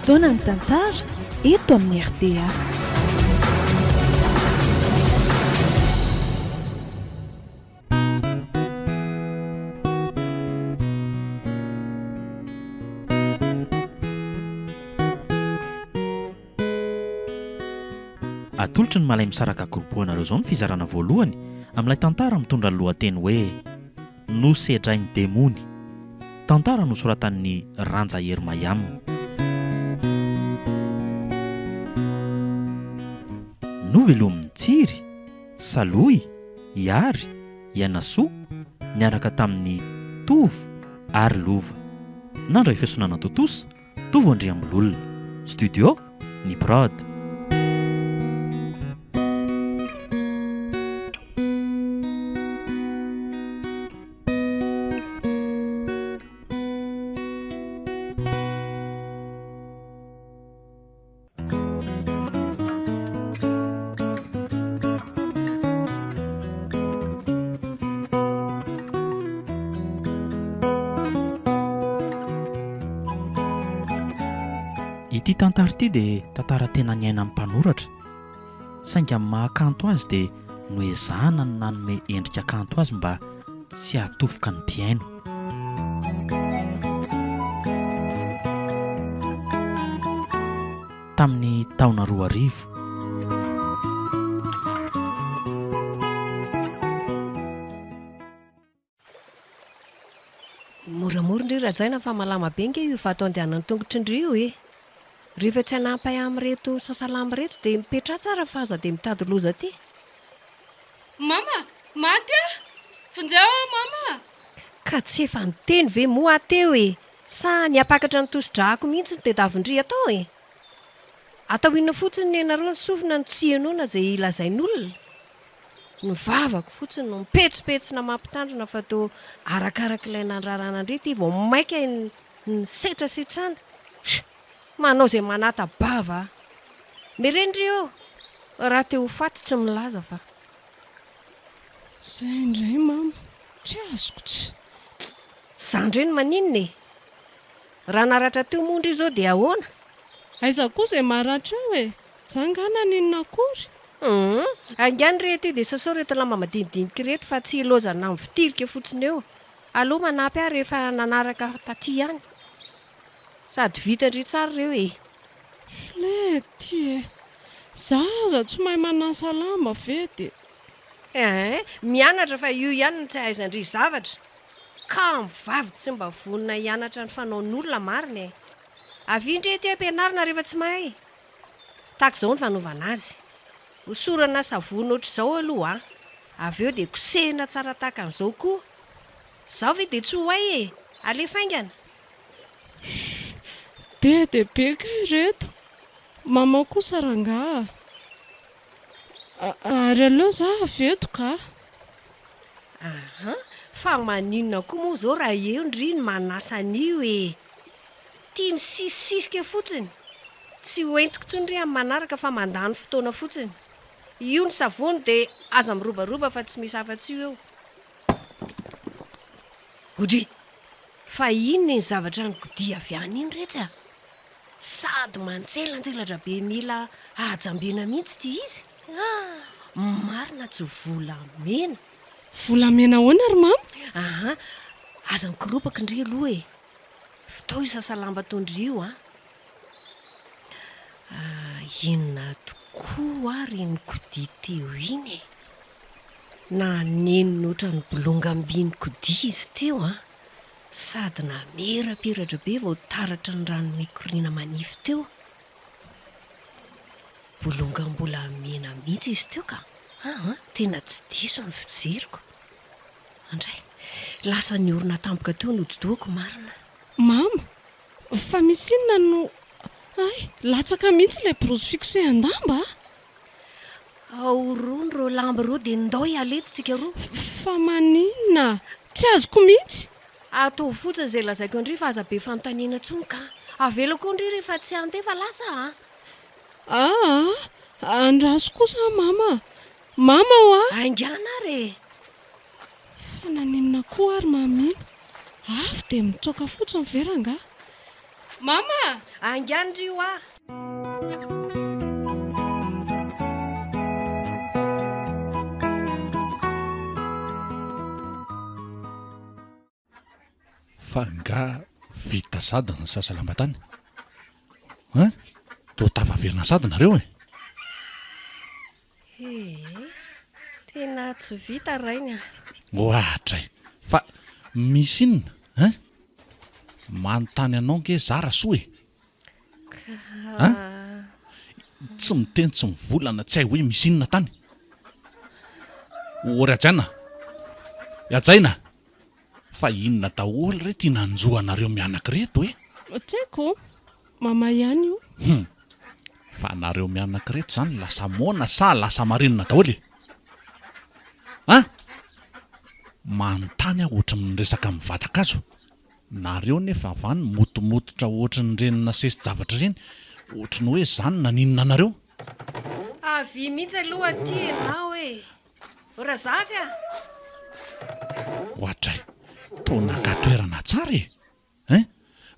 Fotoanan'ny tantara eto amin'ny rta. Atolotry ny Malaimisaraka Groupe ho anareo izao ny fizarana voalohany amin'ilay tantara mitondra ny lohateny hoe Nosedrain'ny demony. Tantara nosoratan'i Ranja Hery Mayam. Novelomin'i Tsiry, Salohy, Iary, Ianasoa, niaraka tamin'i Tovo ary Lova. Nandray fiasonana tontosa Tovo Andriambololona. Studio, Ny Prod. Ity tantara ity dia tantara tena niainan'ny mpanoratra, saingy amin'ny maha kanto azy dia noezahana ny nanome endrika kanto azy mba tsy hahatofoka ny mpihaino. Tamin'ny taona 2000. Moramora ndry Rajaina fa malama be nge io vato andehanan'ny tongotry ndry io e! Rehefa tsy hanampy ahy amin'ireto sasalama ireto dia mipetraha tsara fa aza dia mitady loza aty. Mama! Maty aho! Vonjeo aho mama! Ka tsy efa niteny ve moa aho teo e! Sa ny hampakatra ny tosi-drako mihitsy no tedavin-dry atao e! Atao inona fotsiny nenareo ny sofina no tsy henoina izay lazain'olona? Ny vavako fotsiny no mipetsopetsona mampitandrina fa toa arakarak'ilay nandrarana an-dry ity vao maika nisetrasetrana. Humm! Manao izay manata-bava aho. Mereny ry ô! Raha te ho faty tsy milaza fa. Zay indray mama, tsy azoko tsy. Za ndray no maninona e? Raha naratra teo moa ndry izao dia ahoana? Aiza koa izay maratra eo e! Za nga naninona akory? Humm! Haingano re ity dia sasao ireto lamba madinidinika ireto fa tsy ilaozana mivitirika fotsiny eo. Aleo manampy ahy rehefa nanaraka taty ihany. Sady vita ndry tsara ireo e! Lety e! Za aza tsy mahay manasa lamba ve dia. Eeh! Mianatra fa io ihany no tsy ahaizan-dry zavatra. Kamo vavy tsy mba vonona hianatra ny fanaon'olona marina e! Avia ndry ety ampianarina rehefa tsy mahay. Tahaka izao ny fanaovana azy. Hosorana savony ohatr'izao aloha an! Avy eo dia kosehina tsara tahaka an'izao koa. Izaho ve dia tsy ho hay e! Alefa haingana. Humm! Be dia be kay ireto! Mamao kosa rangaha a! Ary aleo za avy eto ka! Aha, fa maninona koa moa izao raha eo ndry ny manasa an'io e! Tia misisisisika fotsiny! Tsy ho entiko intsony re amin'ny manaraka fa mandany fotoana fotsiny. Io ny savony dia aza mirobaroba fa tsy misy afa-tsy io eo. Odry! Fa inona iny zavatra nikodia avy any iny retsy a? Sady mantselanjelatra be mila hahajambena mihitsy ity izy ah! Marina tsy volamena. Volamena ahoana ry mama? Aha, aza mikoropaka ndry aloha e! Vitao io sasalamba atao ndry io an! Ah, inona tokoa ary iny kodia teo iny e? Nanenina ohatran'ny bolongam-by ny kodia izy teo an! Sady namirapiratra be vao taratra ny rano nikoriana manify teo. Bolongam-bolamena mihitsy izy teo ka! Aa, tena tsy diso ny fijeriko. Andray, lasa niorina tampoka teo ny hodi-dohako marina. Mama, fa misy inona no. Hay, latsaka mihitsy ilay borosy fikosehan-damba a! Ahorony ireo lamba ireo dia ndao hiala eto tsika roa. Fa maninona? Tsy azoko mihitsy. Ataovy fotsiny izay lazaiko an-dry fa aza be fanontaniana intsony ka. Avelako eo ndry rehefa tsy handeha fa lasa a! Aa! Andraso kosa aho mama a! Mama oa! Haingana ary e! Fa naninona koa ary mama iny? Avy dia mitsoaka fotsiny ve rangahy? Mama! Aingano ry hoa! Fa nga vita sady ny sasa lamba tany? Hein? Toa tafaverina sady nareo e? Ee, tena tsy vita rainy a! Oadray! Fa misy inona hein? Manontany anao nge za Rasoa e! Ka. Hein? Tsy miteny tsy mivolana tsy hay hoe misy inona tany? O ry Hajaina! Hajaina! Fa inona daholo re ty nanjo anareo mianaka reto e? Tsy haiko, mama ihany io. Hum! Fa nareo mianaka reto zany lasa moana sa lasa marenina daholo e? An! Manontany aho ohatry ny miresaka amin'ny vatan-kazo. Nareo nefa avy any motomototra ohatry ny reny nasesi-javatra ireny, ohatry ny hoe zany naninona anareo? Avia mihitsy aloha aty ianao e! O Razafy a! Oadray, toa naka toerana tsara e! Hein?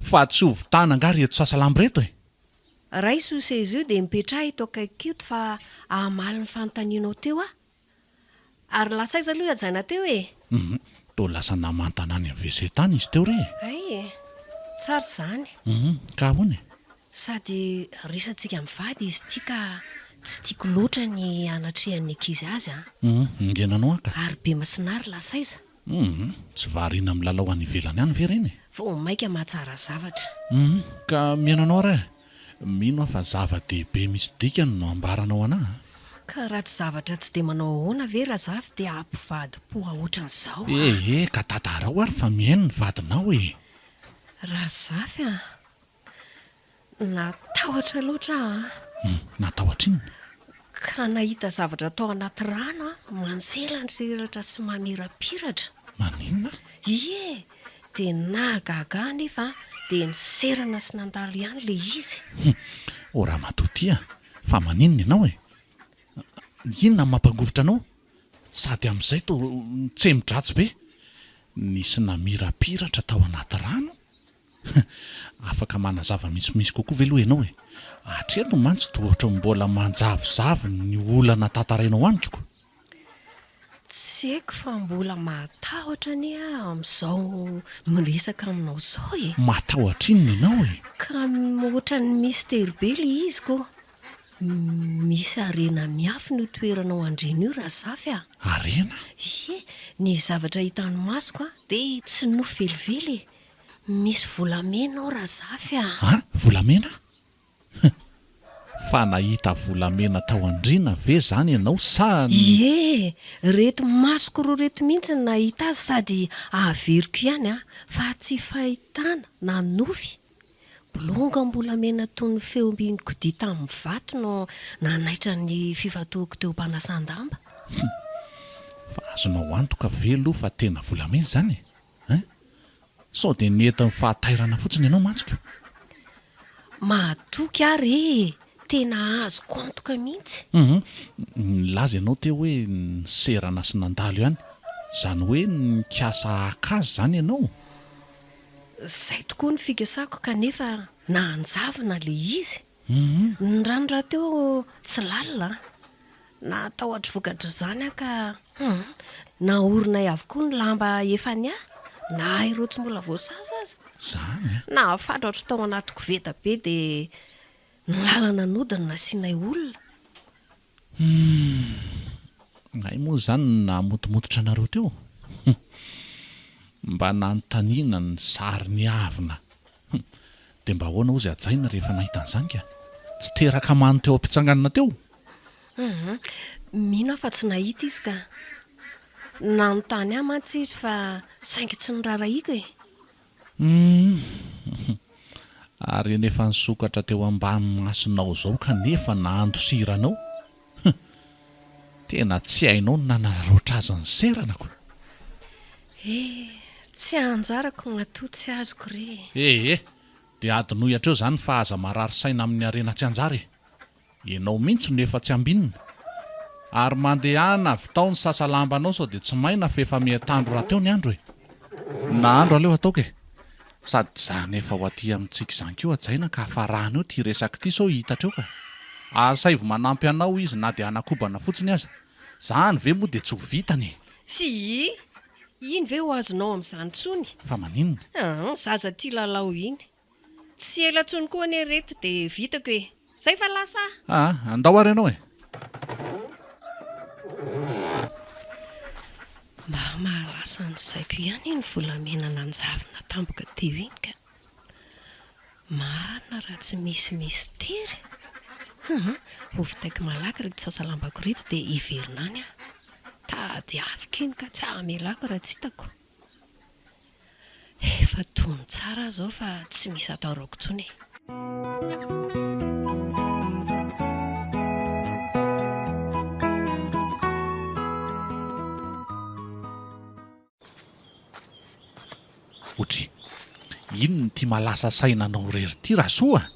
Fa tsy ho vitana angaha reto sasalambo reto e? Raiso io seza io dia mipetraha eto akaikiko eto fa hamaly ny fanontanianao teo aho. Ary lasa aiza aloha i Hajaina teo e? Hum, toa lasa namantana any amin'ny WC tany izy teo re e! Hay e! Tsara izany. Hum, ka ahoana e? Sady resatsika mivady izy ity ka tsy tiako loatra ny hanatrehan'ny ankizy azy an! Hum, ngena anao an ka! Ary Bemasinary lasa aiza? Hum, tsy variana milalao any ivelany any ve ireny e? Vao maika mahatsara zavatra. Hum, ka mihaino anao ary aho e! Mino aho fa zava-dehibe misy dikany no ambaranao anah an! Ka raha tsy zavatra tsy dia manao ahoana ve Razafy dia hampivadi-po ohatran'izao an! Eh eh, ka tantarao ary fa mihaino ny vadinao e! Razafy an! Natahotra loatra aho an! Hum, natahotra inona? Ka nahita zavatra tao anaty rano aho, mantselantrelatra sy mamirapiratra. Maninona? Ie! Dia nahagaga ahy anefa dia niserana sy nandalo ihany ilay izy. Hum, ô ramatoa ty a! Fa maninona ianao e? Inona no mampangovitra anao? Sady amin'izay toa mitsemo-dratsy be. Nisy namirapiratra tao anaty rano? Afaka manazava misimisy kokoa ve aloha ianao e? Hatreto mantsy toa ohatran'ny mbola manjavozavo ny olana tantarainao amiko ko. Tsy haiko fa mbola mahatahotra anie aho amin'izao miresaka aminao izao e. Matahotra inona ianao e? Ka ohatran'ny mistery be ilay izy ko. Misy harena miafina io toeranao andriana io Razafy a! Harena? Ie, ny zavatra hitan'ny masoko a, dia tsy nofy velively e! Misy volamena ao Razafy a! An? Volamena? Huh! Fa nahita volamena tao andriana ve zany ianao sa. Ie! Reto masoko roa reto mihitsy no nahita azy sady averiko ihany a, fa tsy fahitana na nofy. Bolongam-bolamena toy ny feom-biny-kodia tamin'ny vato no nanaitra ny fifantohako teo am-panasan-damba. Hum! Fa azonao antoka ve aloha fa tena volamena izany e? Hein? Sao dia nentin'ny fahatairana fotsiny ianao mantsy ko? Mahatoky aho re e! Tena azoko antoka mihitsy. Hum! Nilaza ianao teo hoe niserana sy nandalo ihany. Izany hoe nikasa haka azy izany ianao? Izay tokoa ny fikasako kanefa nahanjavona ilay izy. Ny rano rahateo tsy lalina an! Natahotra vokatr'izany aho ka hum! Naorinay avokoa ny lamba efa niahy na ireo tsy mbola voasasa aza. Izany an! Nahafantatro tao anaty koveta be dia ny lalana nody no nasianay olona. Humm! Hay moa izany no nahamotomototra anareo teo? Hum! Mba nanontaniana ny sary niavina. Hum! Dia mba ahoana hozy hajaina rehefa nahita an'izany ka? Tsy teraka mano teo am-pitsanganana teo? Hum! Mino aho fa tsy nahita izy ka. Nanontany ahy mantsy izy fa saingy tsy noraharahiako e! Humm. Ary eny efa nisokatra teo ambany masonao izao kanefa nandosiranao. Hum. Tena tsy hainao ny nanararaotra azy niserana ko. Eh, tsy anjarako matoa tsy azoko re e. Eh eh, dia adinoy hatreo izany fa aza marary saina amin'ny harena tsy anjara e. Ianao mihitsy no efa tsy ambinina. Ary mandehana avy tao ny sasa lambanao sao dia tsy maina f'efa miha-tandro rahateo ny andro e. Na andro aleo ataoko e. Sady izany efa ho aty amintsika izany koa hajaina ka hafarana eo ity resaka ity sao hihitatra eo ka. Asaivo manampy anao izy na dia hanakobana fotsiny aza. Izany ve moa dia tsy ho vitany e! Tsia! Iny ve ho azonao amin'izany intsony? Fa maninona? Aa, zaza tia lalao iny. Tsy ela intsony koa anie ireto dia vitako e! Zay fa lasa aho! Aa, andao ary ianao e! Mba mahalasa ny saiko ihany iny volamena nanjavona tampoka teo iny ka. Marina raha tsy misy mistery. Hum, ho vitaiko malaky ireto sasalambako ireto dia hiverina any aho. Tadiaviko iny ka tsy hamelako raha tsy hitako. Efa tony tsara aho izao fa tsy misy atahorako intsony e. Otri, inona ity mahalasa saina anao irery ity Rasoa a?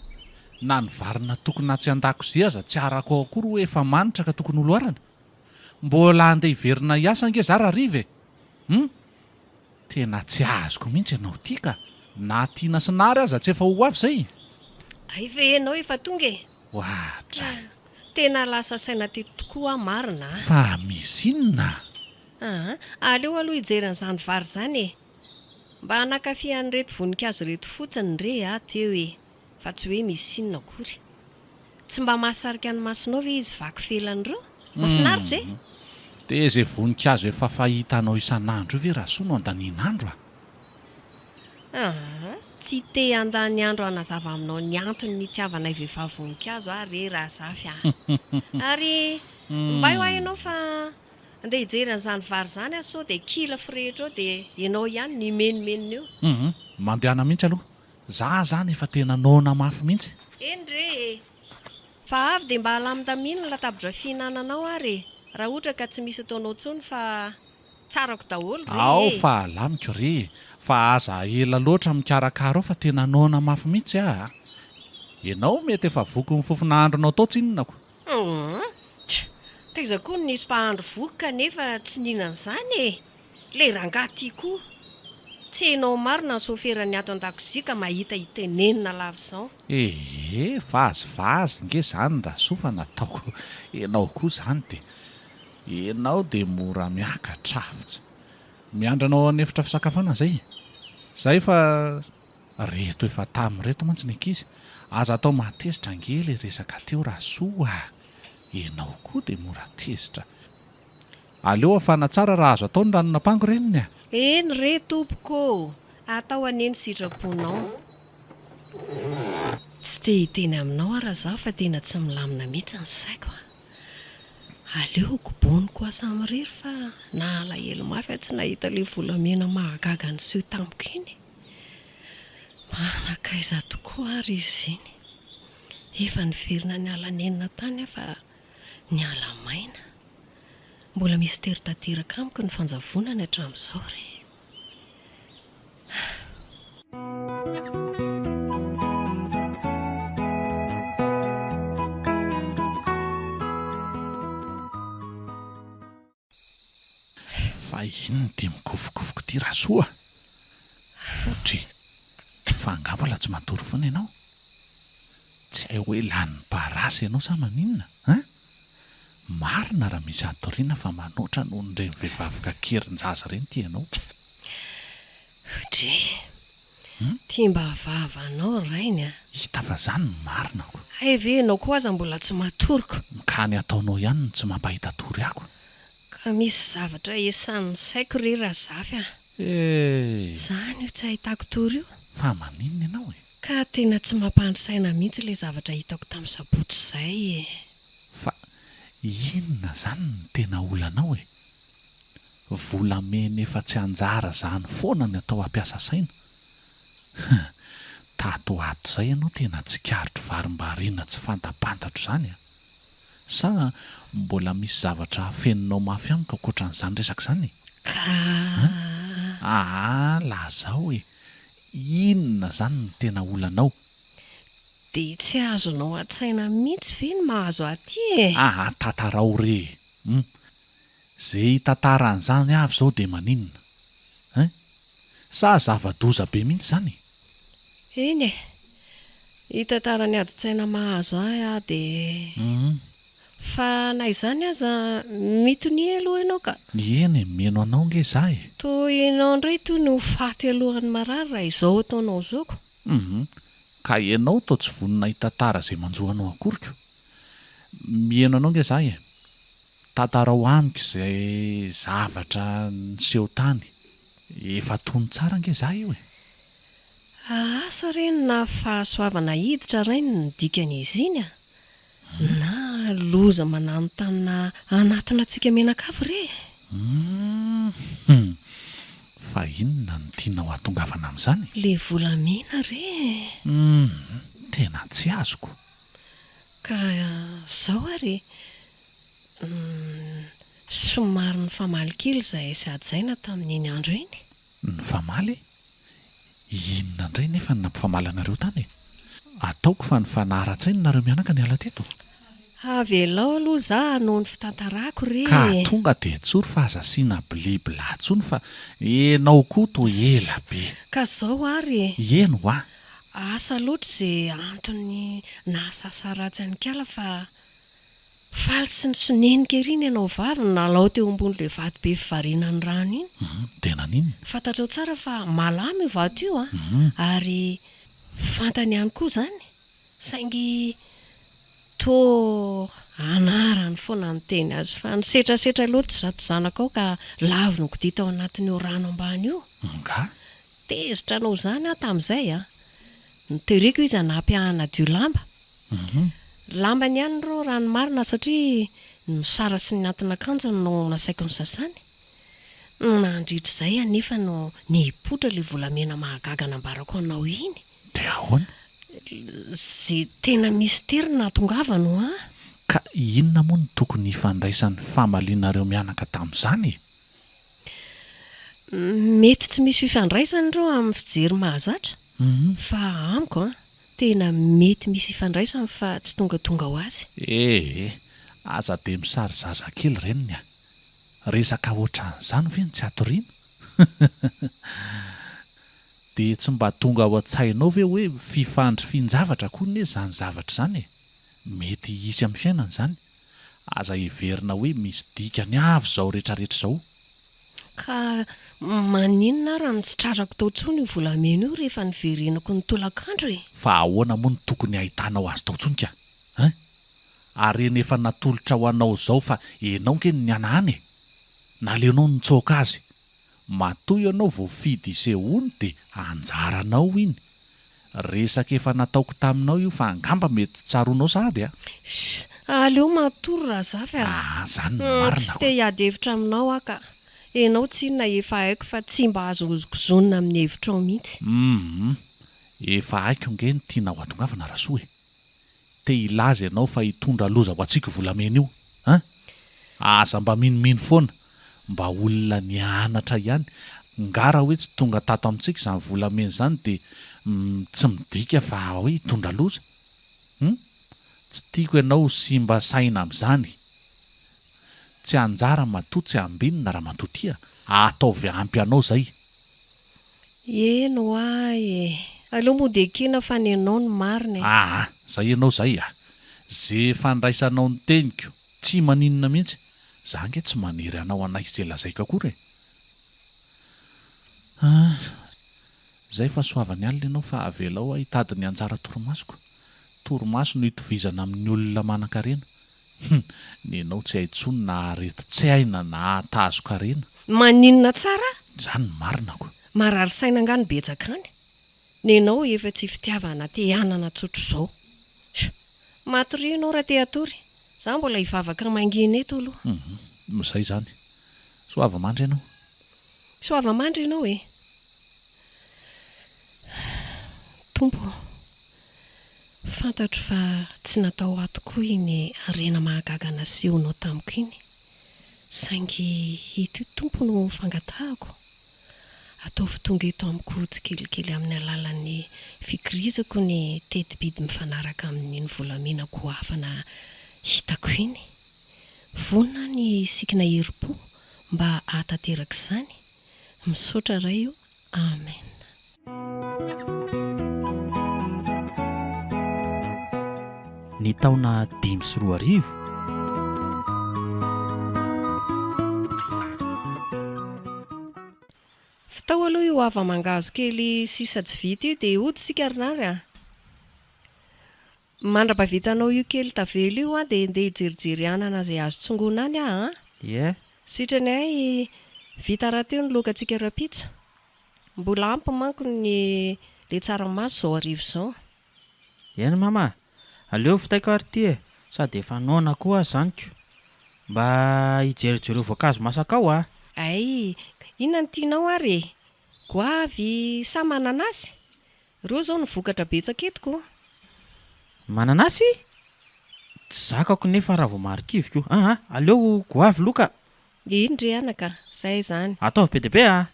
Na ny vary natokona atsy an-dakozia aza tsy arako ao akory hoe efa manitra ka tokony holoarana. Mbola handeha hiverina hiasa ange za rahariva e! Hum! Tena tsy azoko mihitsy ianao ity ka! Na Tiana sy Nary aza tsy efa ho avy izay? Hay ve ianao efa tonga e! Oadray! Tena lasa saina teto tokoa aho marina a! Fa misy inona? Aa! Aleo aloha hijery an'izany vary izany e! Mba hanakafy an'ireto voninkazo ireto fotsiny re aho teo e! Fa tsy hoe misy inona akory. Tsy mba mahasarika ny masonao ve izy vaky felany ireo? Mahafinaritra e! Dia izay voninkazo efa fahitanao isan'andro io ve Rasoa no andaniana andro a? Aa! Tsy te handany andro hanazava aminao ny antony nitiavanay vehivavy voninkazo aho re Razafy a! Ary mbay hoa ianao fa andeha hijery an'izany vary izany aho sao dia kila firehitra eo dia ianao ihany no himenomenona eo. Hum! Mandehana mihitsy aloha Za zany efa tena noana mafy mintsy. Eny re e! Fa avy dia mba alamindamino ny latabdra fihinananao ary e! Raha ohatra ka tsy misy ataonao intsony fa tsarako daholo re Ao e! fa alamiko re e! Fa aza ela loatra mikarakara ao fa tena noana mafy mintsy ah! Enao mety efa voky ny fofona ahandronao tao tsinona ko! Hum! Taiza koa no nisy mpahandro voky kanefa tsy nihinana izany e! Le rangahy ty koa tsy enao marina ny soferan'ny ato andakozia ka mahita hitenenina lava izao. Ehe, vazivazy nge zany Rasoa fa nataoko enao koa zany de enao de mora miakatra fotsiny. Miandry anao an'efitra fisakafoanana zay e. Zay fa reto efa tamy reto mantsy ny ankizy. Aza atao mahatezitra ange le resaka teo Rasoa a! Enao koa de mora tezitra. Aleo hafana tsara raha azo atao ny ranon'ampango reniny a! Eny re tompoko ô! Atao anie ny sitraponao. Tsy te hiteny aminao aho Razaho fa tena tsy milamina mihitsy ny saiko a! Aleo koboniko aho samirery fa nahalahelo mafy aho tsy nahita ilay volamena mahagaga niseho tamiko iny. Manankaiza tokoa ary izy iny. Efa niverina niala nenina tany aho fa niala maina. Mbola mistery tanteraka amiko ny fanjavonany hatramin'izao re. Fa inona ity mikofokofoka ity Rasoa a? Otri, fa angaha mbola tsy matory foana ianao? Tsy hay hoe lanin'ny parasy ianao sa maninona an? Marina raha misy hatoriana fa manoatra noho ny ireny vehivavy kakerin-jaza ireny ity ianao. Dry, ity mba vavanao rainy a! Hita fa zany ny marina ko. Hay ve ianao koa aza mbola tsy matory ko. Ka ny ataonao ihany no tsy mampahita tory ahy ko. Ka misy zavatra esan'ny saiko re Razafy a! Eh! Zany io tsy ahitako tory io. Fa maninona ianao e? Ka tena tsy mampandry saina mihitsy ilay zavatra hitako tamin'ny sabotsy izay e! Fa inona zany no tena olanao e? Volamena efa tsy anjara zany foana ny atao hampiasa saina. Huh! Tato ho ato zay ianao tena tsikaritro varimbariana tsy fantapantatro zany a! Sa mbola misy zavatra afeninao mafy amiko ankoatran'izany resaka izany e? Ka. Hein? Aa lazao e! Inona zany no tena olanao? Dia tsy azonao an-tsaina mihitsy ve ny mahazo ahy aty e? Aa tantarao re e! Hum! Ze hitantara an'izany avy zao dia maninona? Hein? Sa zava-doza be mihitsy izany e? Eny e! Hitantara ny adin-tsaina mahazo ahy aho dia. Fa na izany aza mitonia aloha ianao ka. Eny e, mino anao nge za e! Toa ianao indray toy ny ho faty alohan'ny marary raha izao ataonao izao ko. Hum, ka ianao toa tsy vonona hitantara izay manjo anao akory ko. Miheno anao nge za e! Tantarao amiko izay zavatra niseho tany. Efa tony tsara nge za io e! Asa re na fahasoavana hiditra rainy ny dikan'izy iny a! Na loza mananontanona hanatona antsika mianakavy re e! Hum! Fa inona no tianao hahatongavana amin'izany? Le volamena re e! Hum! Tena tsy azoko. Ka zao ary e! Hum! Somary nifamaly kely izahay sy Hajaina tamin'iny andro iny. Nifamaly? Inona indray nefa no nampifamaly anareo tany e? Ataoko fa nifanara-tsaina nareo mianaka niala teto. Avelao aloha za hanao ny fitantarako re Ka e! tonga dia tsory fa aza asiana blibla tsony fa enao koa toa ela be. Ka zao ary e! Eny hoa! Asa loatra ze antony nahasasa ratsy an'ikala fa Faly sy nisonenika ery ny anao vavy nalao teo ambony le vato be fivarinan'ny rano iny. Hum, dia naninona? Fantatrao tsara fa malama io vato io an, ary fantany ihany koa izany, saingy toa anarany foana ny teny azy fa nisetrasetra loatra izato zanakao ka lavo nikodia tao anatin'io rano ambany io. Nga? Tezitra anao izany aho tamin'izay an! Notereko izy hanampy ahy hanadio lamba. Lambany ihany ireo raha ny marina satria ny mosara sy ny antin'akanjony no nasaiko nosasany. Nandritra izay anefa no nipoitra ilay volamena mahagaga nambarako anao iny. Dia ahoana? Izay tena mistery no nahatongavany hoa. Ka inona moa no tokony hifandraisan'ny famalianareo mianaka tamin'izany e? Mety tsy misy fifandraisany ireo amin'ny fijery mahazatra fa amiko an, tena mety misy ifandraisany fa tsy tongatonga ho azy. Ee, aza dia misary zazakely reniny a! Resaka ohatran'izany ve no tsy atoriana? Dia tsy mba tonga ao an-tsainao ve hoe fifandrifian-javatra akory anie izany zavatra izany e? Mety hisy amin'ny fiainana izany. Aza heverina hoe misy dikany avy izao retraretra izao. Ka maninona ary no tsy tratrako tao intsony io volamena io rehefa niverenako ny tolakandro e? Fa ahoana moa no tokony hahitanao azy tao intsony ka? Hein? Harena efa natolotra ho anao izao fa enao nge no nihanahana e! Naleonao nitsoaka azy. Matoa ianao voafidy hisehoany dia anjaranao iny. Resaka efa nataoko taminao io fa angamba mety tsaroanao sahady a! Sh! Aleo matory Razafy a! Aa zany no marina Tsy te hiady hevitra aminao aho ka. Enao tsinona efa haiko fa tsy mba azo hozongozonina amin'ny hevitrao mihitsy. Humm! Efa haiko nge ny tianao hatongavana Rasoa e! Te hilaza ianao fa hitondra loza ho antsika io volamena io an! Aza mba minomino foana, mba olona nianatra ihany, nga raha hoe tsy tonga tato amintsika izany volamena izany dia tsy midika fa hoe hitondra loza? Hum! Tsy tiako ianao ho simba saina amin'izany. Tsy anjara matoa tsy ambinina ramatoa tia, ataovy ampy anao izay. Eny hoa e! Aleo mody ekena fa ny anao no marina e! Aa! Zay ianao zay a! Ze fandraisanao ny teniko tsy maninona mihitsy, za ange tsy manery anao hanaiky ze lazaiko akory e! Aa! Zay fa soavany alina ianao fa avelao aho hitady ny anjara torimasoko, torimaso no itovizana amin'ny olona manankarena, hum! Nenao tsy hay tsony na aretin-tsaina na tazon-karena. Maninona tsara? Zany no marina ko. Marary saina angaha ny betsaka any? Nenao efa tsy fitiavana te hanana tsotr'izao. Sh! Matoria ianao raha te hatory. Za mbola hivavaka mangina eto aloha. Hum, zay zany. Soava mandry ianao. Soava mandry ianao e. Tompo ô, fantatro fa tsy natao ato koa iny harena mahagaga nasehonao tamiko iny. Saingy ity Tompo no fangatahako, ataovy tonga eto amiko tsikelikely amin'ny alalan'ny fikirizako ny teti-bidy mifanaraka amin'iny volamena goavana hitako iny. Vonona aho ny hisikina herim-po mba hahatanteraka izany. Misaotra Ray o. Amen. Ny taona 2005. Vitao aloha io hava-mangahazo kely sisa tsy vita io dia hody isika ry Nary a! Mandra-pahavitanao io kely tavela io aho dia ndeha hijerijery anana izay azo tsongoina any aho an! Ie. Sitrany ahy vita rahateo ny lokantsika rahampitso. Mbola ampy manko ny le tsaramaso izao hariva izao. Eny mama a! Aleo vitaiko ary ity e! Sady efa noana koa aho izany ko! Mba hijerijereo voankazo masaka ao a! Hay! Inona no tianao ary e? Goavy sa mananasy? Ireo izao no vokatra betsaka eto ko! Mananasy? Tsy zakako nefa raha vao marikivy ko! Aa! Aleo goavy loka! Eny re anaka, zay izany. Ataovy be dia be a!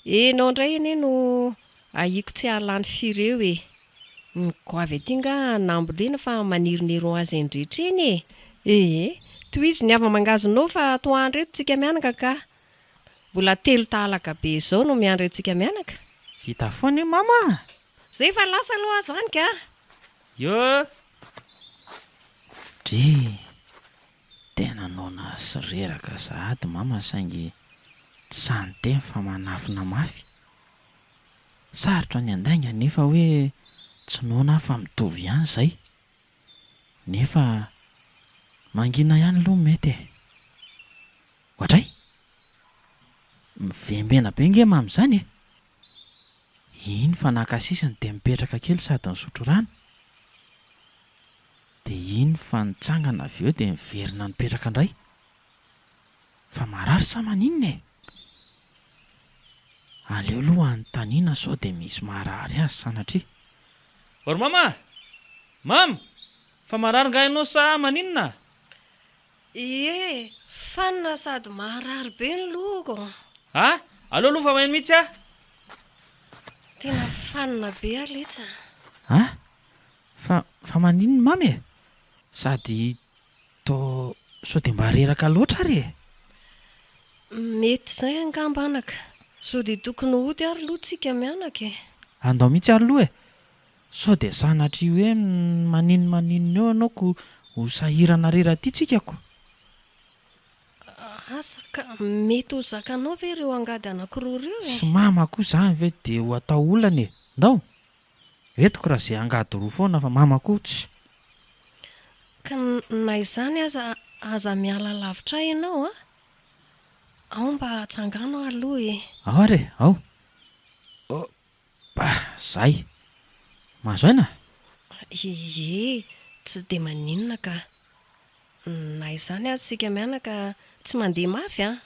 Enao indray anie no ahiako tsy hahalany firy eo e! Ny goavy aty nga nambolena fa manirinery ho azy eny rehetra eny e! Ee, tohizo ny hava-mangazonao fa atoandro eto tsika mianaka ka! Mbola telo tahalaka be izao no miandry antsika mianaka. Vita foana io mama a! Zay fa lasa aloha aho zany ka! Yo! Drii! Tena noana sy reraka sahady mama saingy tsy sahy niteny fa manafina mafy. Sarotra ny handainga nefa hoe tsy noana aho fa mitovy ihany izay. Nefa mangina ihany aloha mety e! Oadray! Mivembena be nge mama izany e! Iny fa naka sisiny dia mipetraka kely sady nisotro rano. Dia iny fa nitsangana avy eo dia niverina nipetraka indray. Fa marary sa maninona e? Aleo aloha anontaniana sao dia misy marary azy sanatria. O ry mama a! Mama! Fa marary nga ianao sa maninona? Ie, fanina sady maharary be ny lohako. A! Aleo aloha fa maino mihitsy aho. Tena fanina be aho letsy a. A! Fa fa maninona mama e? Sady tô sao dia mba reraka loatra ary e? Mety izay angamba anaka. Sao dia tokony hody ary aloha tsika mianaka e? Andao mihitsy ary aloha e! Sao dia sanatria hoe maninonmaninona eo ianao ko ho sahirana rera aty tsika ko! Asa ka, mety ho zakanao ve ireo angady anankiroa ireo e? Sy mama koa izany ve dia ho atao olana e! Ndao! Entiko raha izay angady roa foana fa mama koa tsy. Ka na izany aza aza miala lavitra ahy ianao a! Ao mba atsangano aho aloha e! Ao ary e! Ao! Bah! Zay! Mahazo aina? Ie, tsy dia maninona ka. Na izany aza isika mianaka tsy mandeha mafy an!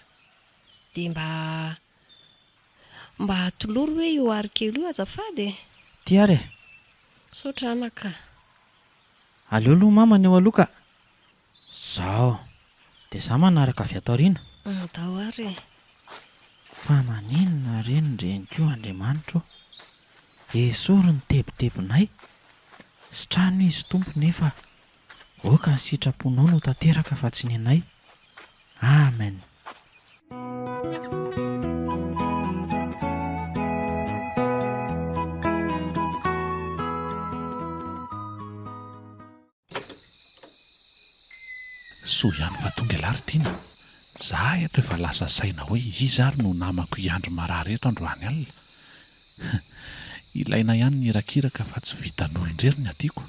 Dia mba mba atolory hoe io ary kely io azafady e! Ty ary e! Misaotra anaka. Aleo aloha mama ny eo aloha ka! Zao! Dia za manaraka avy ato aoriana. Andao ary e! Fa maninona re ny reniko io Andriamanitra ô! Esory ny tebitebinay! Sitrano izy Tompo nefa aoka ny sitraponao no tanteraka fa tsy ny anay. Amen. Soa ihany fa tonga ialahy ry Tiana. Za eto efa lasa saina hoe iza ary no namako hiandry marary eto androany alina. Ilaina ihany ny irakiraka fa tsy vitan'olon-drery ny atiako.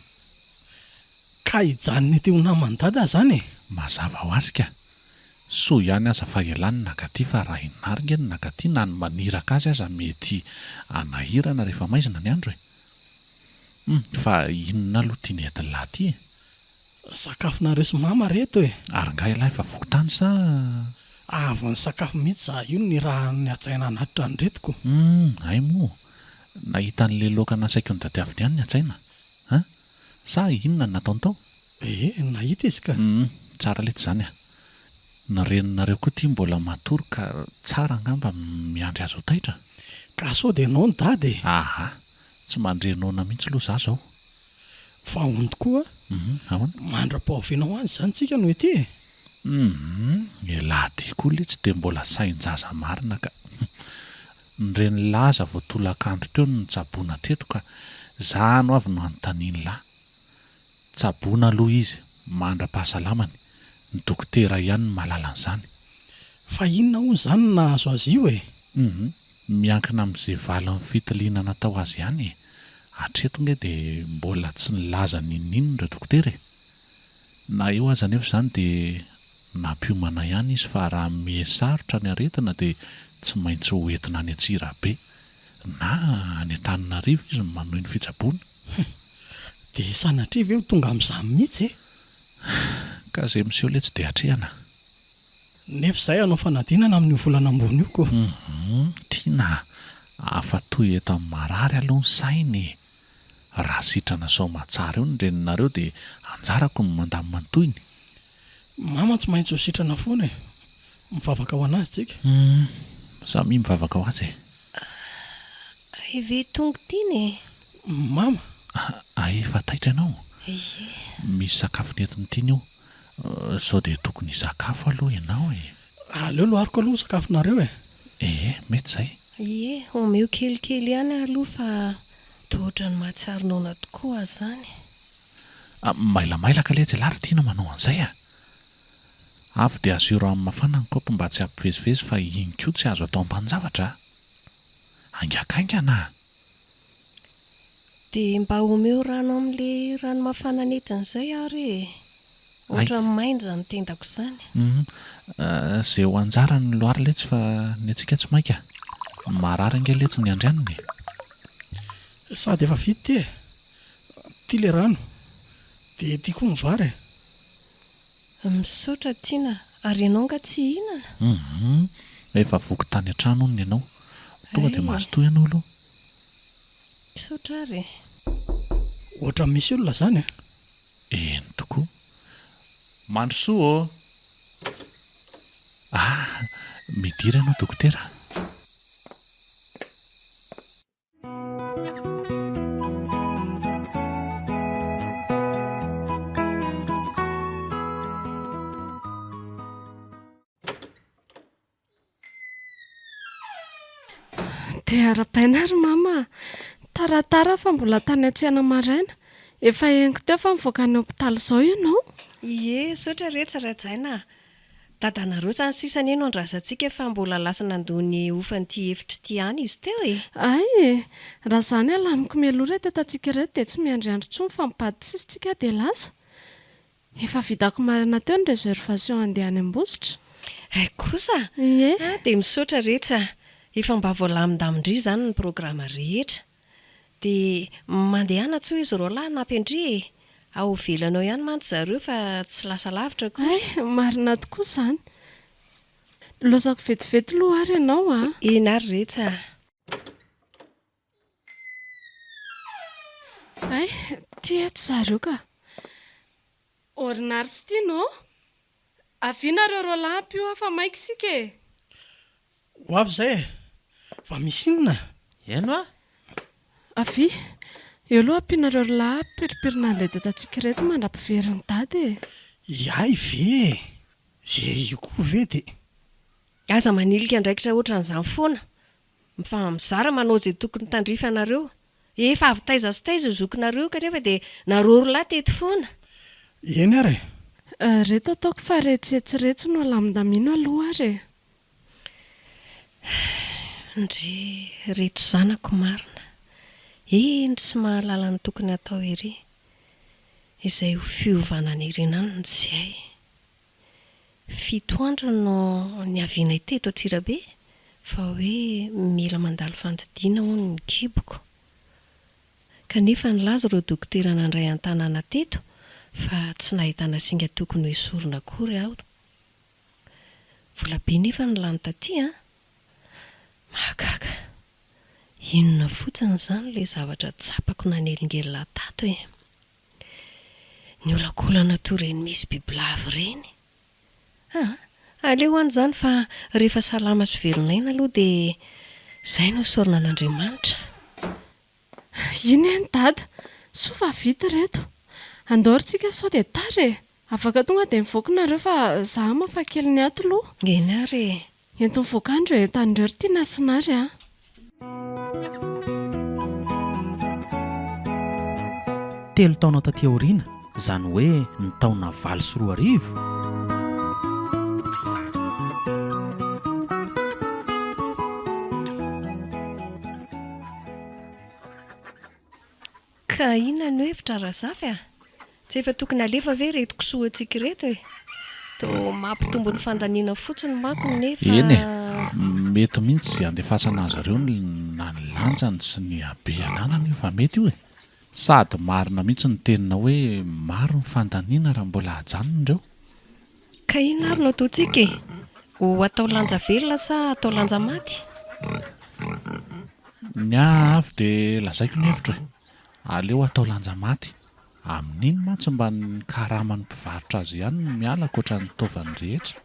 Ka hijanona ety ho naman'i Dada zany e? Mazava ho azy ka. Soa ihany aza fa ialahy no nakaty fa raha i Nary nge no nakaty na ny maniraka azy aza mety hanahirana rehefa maizina ny andro e. Hum, fa inona aloha ity nentin'lah ity e? Sakafonareo sy mama reto e! Ary nga ialahy efa voky tany sa? Avy nisakafo mihitsy za io nirahan'ny hajaina hanatitra an'ireto ko. Hum, hay moa, nahita an'le laoka nasaiko notadiaviny ihany ny hajaina an! Sa inona no nataony tao? Ee, nahita izy ka. Hum, tsara letsy izany a! Ny reninareo koa ity mbola matory ka tsara angamba miandry azy ho taitra? Ka sao dia noana dada e! Aha! Tsy mandre noana mihitsy aloha za zao. Fa hono tokoa, Hum, ahoana? mandra-pahoviana ho any izany tsika no ety e? Hum, elah ty koa letsy dia mbola sain-jaza marina ka. Ny renin'lah aza vao tolakandro teo no nitsaboana teto ka za ano avy no anontanian'lah. Tsaboina aloha izy mandra-pahasalamany, ny dokotera ihany no mahalala an'izany. Fa inona hono izany no nahazo azy io e? Hum, miankina amin'izay valin'ny fitiliana natao azy ihany e! Hatreto nge dia mbola tsy nilaza n'inon'inona ireo dokotera e! Na eo aza anefa izany dia nampiomana ihany izy fa raha miha sarotra ny aretina dia tsy maintsy ho entina any Antsirabe na any Antananarivo izy no manohy ny fitsaboana. Hum! Dia sanatria ve ho tonga amin'izany mihitsy e? Ka izay miseho letsy dia atrehana. Nefa izahay hanao fanadinana amin'io volana ambony io ko. Hum! Tiana a! Afa-toy eto amin'ny marary aloha ny saina e! Raha sitrana soamatsara eo ny reninareo dia anjarako ny mandamina ny tohiny. Mama tsy maintsy ho sitrana foana e! Mivavaka ho anazy tsika. Humm! Samia mivavaka ho azy e! Hay ve tonga tiana e! Mama! Hay efa taitra ianao? Ie. Misy sakafo nentin'i Tiana io. Sao dia tokony hisakafo aloha ianao e! Aleo lohariko aloha ny sakafonareo e! Ee, mety izay. Ie, omeo kelikely ihany aho aloha fa toa ohatran'ny mahatsiaro noana tokoa aho izany. Mailamailaka letsy ialahy ry Tiana manao an'izay a! Avy dia asio rano mafana ny kaopy mba tsy hampivezivezy fa iny koa tsy azo atao ambanin-javatra a! Haingakaingana a! Dia mba omeo rano amin'ilay rano mafana nentiny izay aho re e! Ohatran'ny maina izany tendako izany. Hum, izay ho anjarany ny loary letsy fa ny antsika tsy maika. Marary ange letsy ny andrianina e! Sady efa vita ity e! Ity ilay rano, dia ity koa ny vary e! Misaotra Tiana, ary ianao nga tsy hihinana? Hum, efa voky tany an-trano hono ianao. Tonga dia mazotoa ianao aloha. Misaotra ary e. Ohatran'ny misy olona zany a! Eny tokoa. Mandrosoa ô! Ah! Midira ianao dokotera a! Dia arahabaina ry mama a! Taratara fa mbola tany an-tsena maraina. Efa henoko teo fa mivoaka any hopitaly izao ianao. Ie, misaotra re tsy Rajaina a! Dadanareo izany sisa anie no andrasantsika fa mbola lasa nandoa ny hofan'ity efitra ity ihany izy teo e! Hay e! Raha izany alamiko mialoha ireto entantsika ireto dia tsy miandriandry intsony fa mibady sisa tsika dia lasa. Efa vitako maraina teo ny reservation handeha any Ambositra. Hay kosa! Ie. Ah, dia misaotra retsy a! Efa mba voalamindamin-dry izany ny programa rehetra. Dia mandehana tsoa izy roalahy hanampy an-dry e! Ao ivelany ao ihany mantsy zareo fa tsy lasa lavitra akory. Hay, marina tokoa izany. Laozako vetivety aloha ary ianao a! Eny ary retsy a! Hay, ty eto zareo ka. Ornary sy Tiana ô! Avia nareo roalahy ampio aho fa maika isika e! Ho avy izay e! Fa misy inona? Eny hoa! Avia! Eo aloha ampianareo roalahy piripirina andeha dadantsika ireto mandra-piverin'i dada e! Iay ve e! Ze io koa ve dia. Aza manilika andraikitra ohatran'izany foana. Fa mizara manao izay tokony tandrify anareo. Efa avy taiza sy taiza io zokinareo io kanefa dia narôro lahy teto foana. Eny ary e! Reto ataoko fa retsy etsy retsy no alamindamino aloha ary e! Ndry reto zanako marina. Hendry sy mahalala ny tokony hatao ery. Izay ho fiovana nirina any no tsy hay. Fito andro no niavianay teto Antsirabe fa hoe mila mandalo fandidiana hono ny kiboko. Kanefa nilaza ireo dokotera nandray an-tanàna teto fa tsy nahitana singa tokony ho esorina akory aho. Vola be nefa no lany taty an! Mahagaga! Inona fotsiny izany ilay zavatra tsapako nanelingelina ahy tato e? Niolakolana toy ireny misy bibilava ireny. Ah, aleo any izany fa rehefa salama sy velon'aina aloha dia izay no isaorana an'Andriamanitra. Iny eny Dada, soa fa vita ireto. Andao ry tsika sao dia tara e! Afaka tonga dia mivoaka nareo fa za hamafa kely ny ato aloha. Eny ary e! Ento mivoaka any ireo entana ireo ry Tiana sy Nary a! Telo taona taty aoriana. Izany hoe ny taona 2008. Ka inona no hevitra Razafy a? Tsy efa tokony alefa ve ireto kisoantsika ireto e? Toa mampitombo ny fandaniana fotsiny manko nefa. Eny e, mety mihitsy izay andefasana azy ireo ny na ny lanjany sy ny habe ananany io fa mety io e! Sady marina mihitsy ny teninao hoe maro ny fandaniana raha mbola ajanona ireo. Ka inona ary no ataontsika e? Ho atao lanja velona sa atao lanja maty? Ny ahy avy dia lazaiko ny hevitro e! Aleo atao lanja maty. Amin'iny mantsy mba ny karaman'ny mpivarotra azy ihany no miala ankoatra ny taovany rehetra.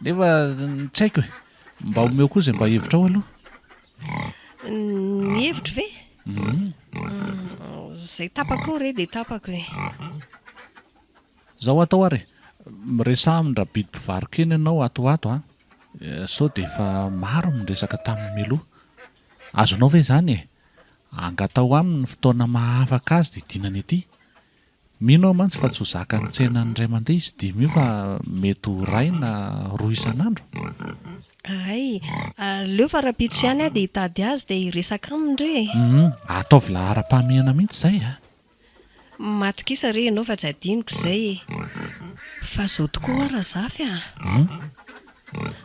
Nefa tsy haiko e! Mba omeo koa izay mba hevitrao aloha. Ny hevitro ve? Izay tapaka eo re dia tapako e! Izao atao ary e! Miresaha amin-dRabidy mpivaro-kena ianao ato ho ato an! Sao dia efa maro ny niresaka taminy mialoha. Azonao ve izany e? Angataho aminy ny fotoana maha afaka azy dia hidinany ety. Mino aho mantsy fa tsy ho zakan'ny tsenan'ny indray mandeha izy dimy io fa mety ho iray na roa isan'andro. Hay, aleo fa rahampitso ihany aho dia hitady azy dia hiresaka aminy re e. Hum, ataovy laharam-pahamehana mihitsy izay a! Matokisa re ianao fa tsy adinoko izay e! Fa izao tokoa hoa Razafy a!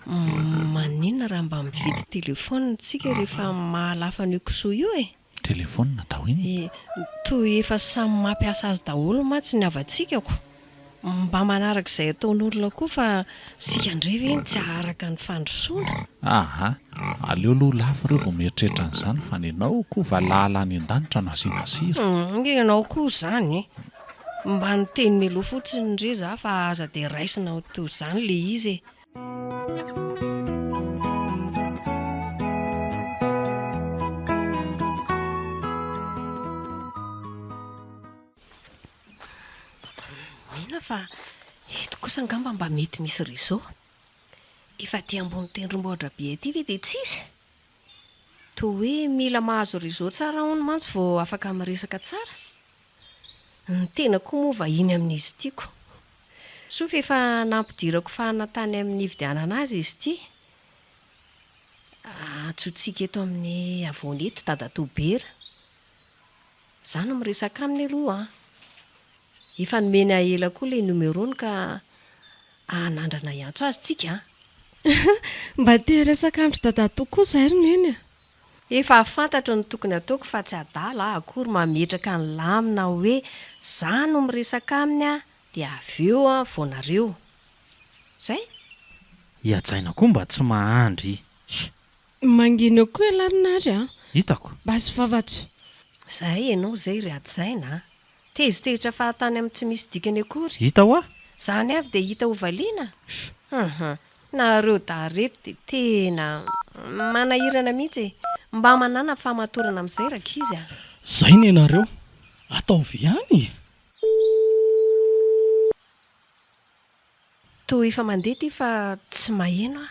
Maninona raha mba mividy telephone tsika rehefa mahalafo an'io kisoa io e? Telephone atao inona? E, toa efa samy mampiasa azy daholo mantsy ny havantsika ko! Mba manaraka izay ataon'olona koa fa isika indray ve no tsy haharaka ny fandrosoana? Aa, aleo aloha lafo ireo vao mieritreritra an'izany fa nenao koa valala any an-danitra no asiana sira. Humm, ianao koa izany e! Mba niteny mialoha fotsiny re za fa aza dia raisina ho toy izany le izy e! Mino aho fa eto kosa angamba mba mety misy réseau. Efa aty ambony tendrombohitra be aty ve dia tsisy? Toa hoe mila mahazo réseau tsara hono mantsy vao afaka miresaka tsara. Ny tena koa moa vahiny amin'izy ity ko. Soa fa efa nampidirako fahana tany amin'ny nividianana azy izy ity. Antsointsika eto amin'ny havoana eto dadatoa Bera. Za no miresaka aminy aloha an! Efa nomeny ahy ela koa ilay numéro-ny ka hanandrana hiantso azy tsika an! Mba te hiresaka amin-dry dadatoa koa izay ry Neny a! Efa fantatro ny tokony hataoko fa tsy adala aho akory mametraka ny lamina hoe za no miresaka aminy an dia avy eo an vao nareo. Zay? I Hajaina koa mba tsy mahandry. Mangina eo koa ialahy ry Nary a! Hitako. Basy vava tsy. Zay ianao zay ry Hajaina a! Tezitezitra fahatany amin'ny tsy misy dikany akory. Hita hoa! Zany avy dia hita ho valiana? Hum! Nareo dahy reto dia tena manahirana mihitsy e! Mba manàna fahamatorana amin'izay rankizy a! Zay nenareo, ataovy ihany e! Toa efa mandeha ity fa tsy maheno aho.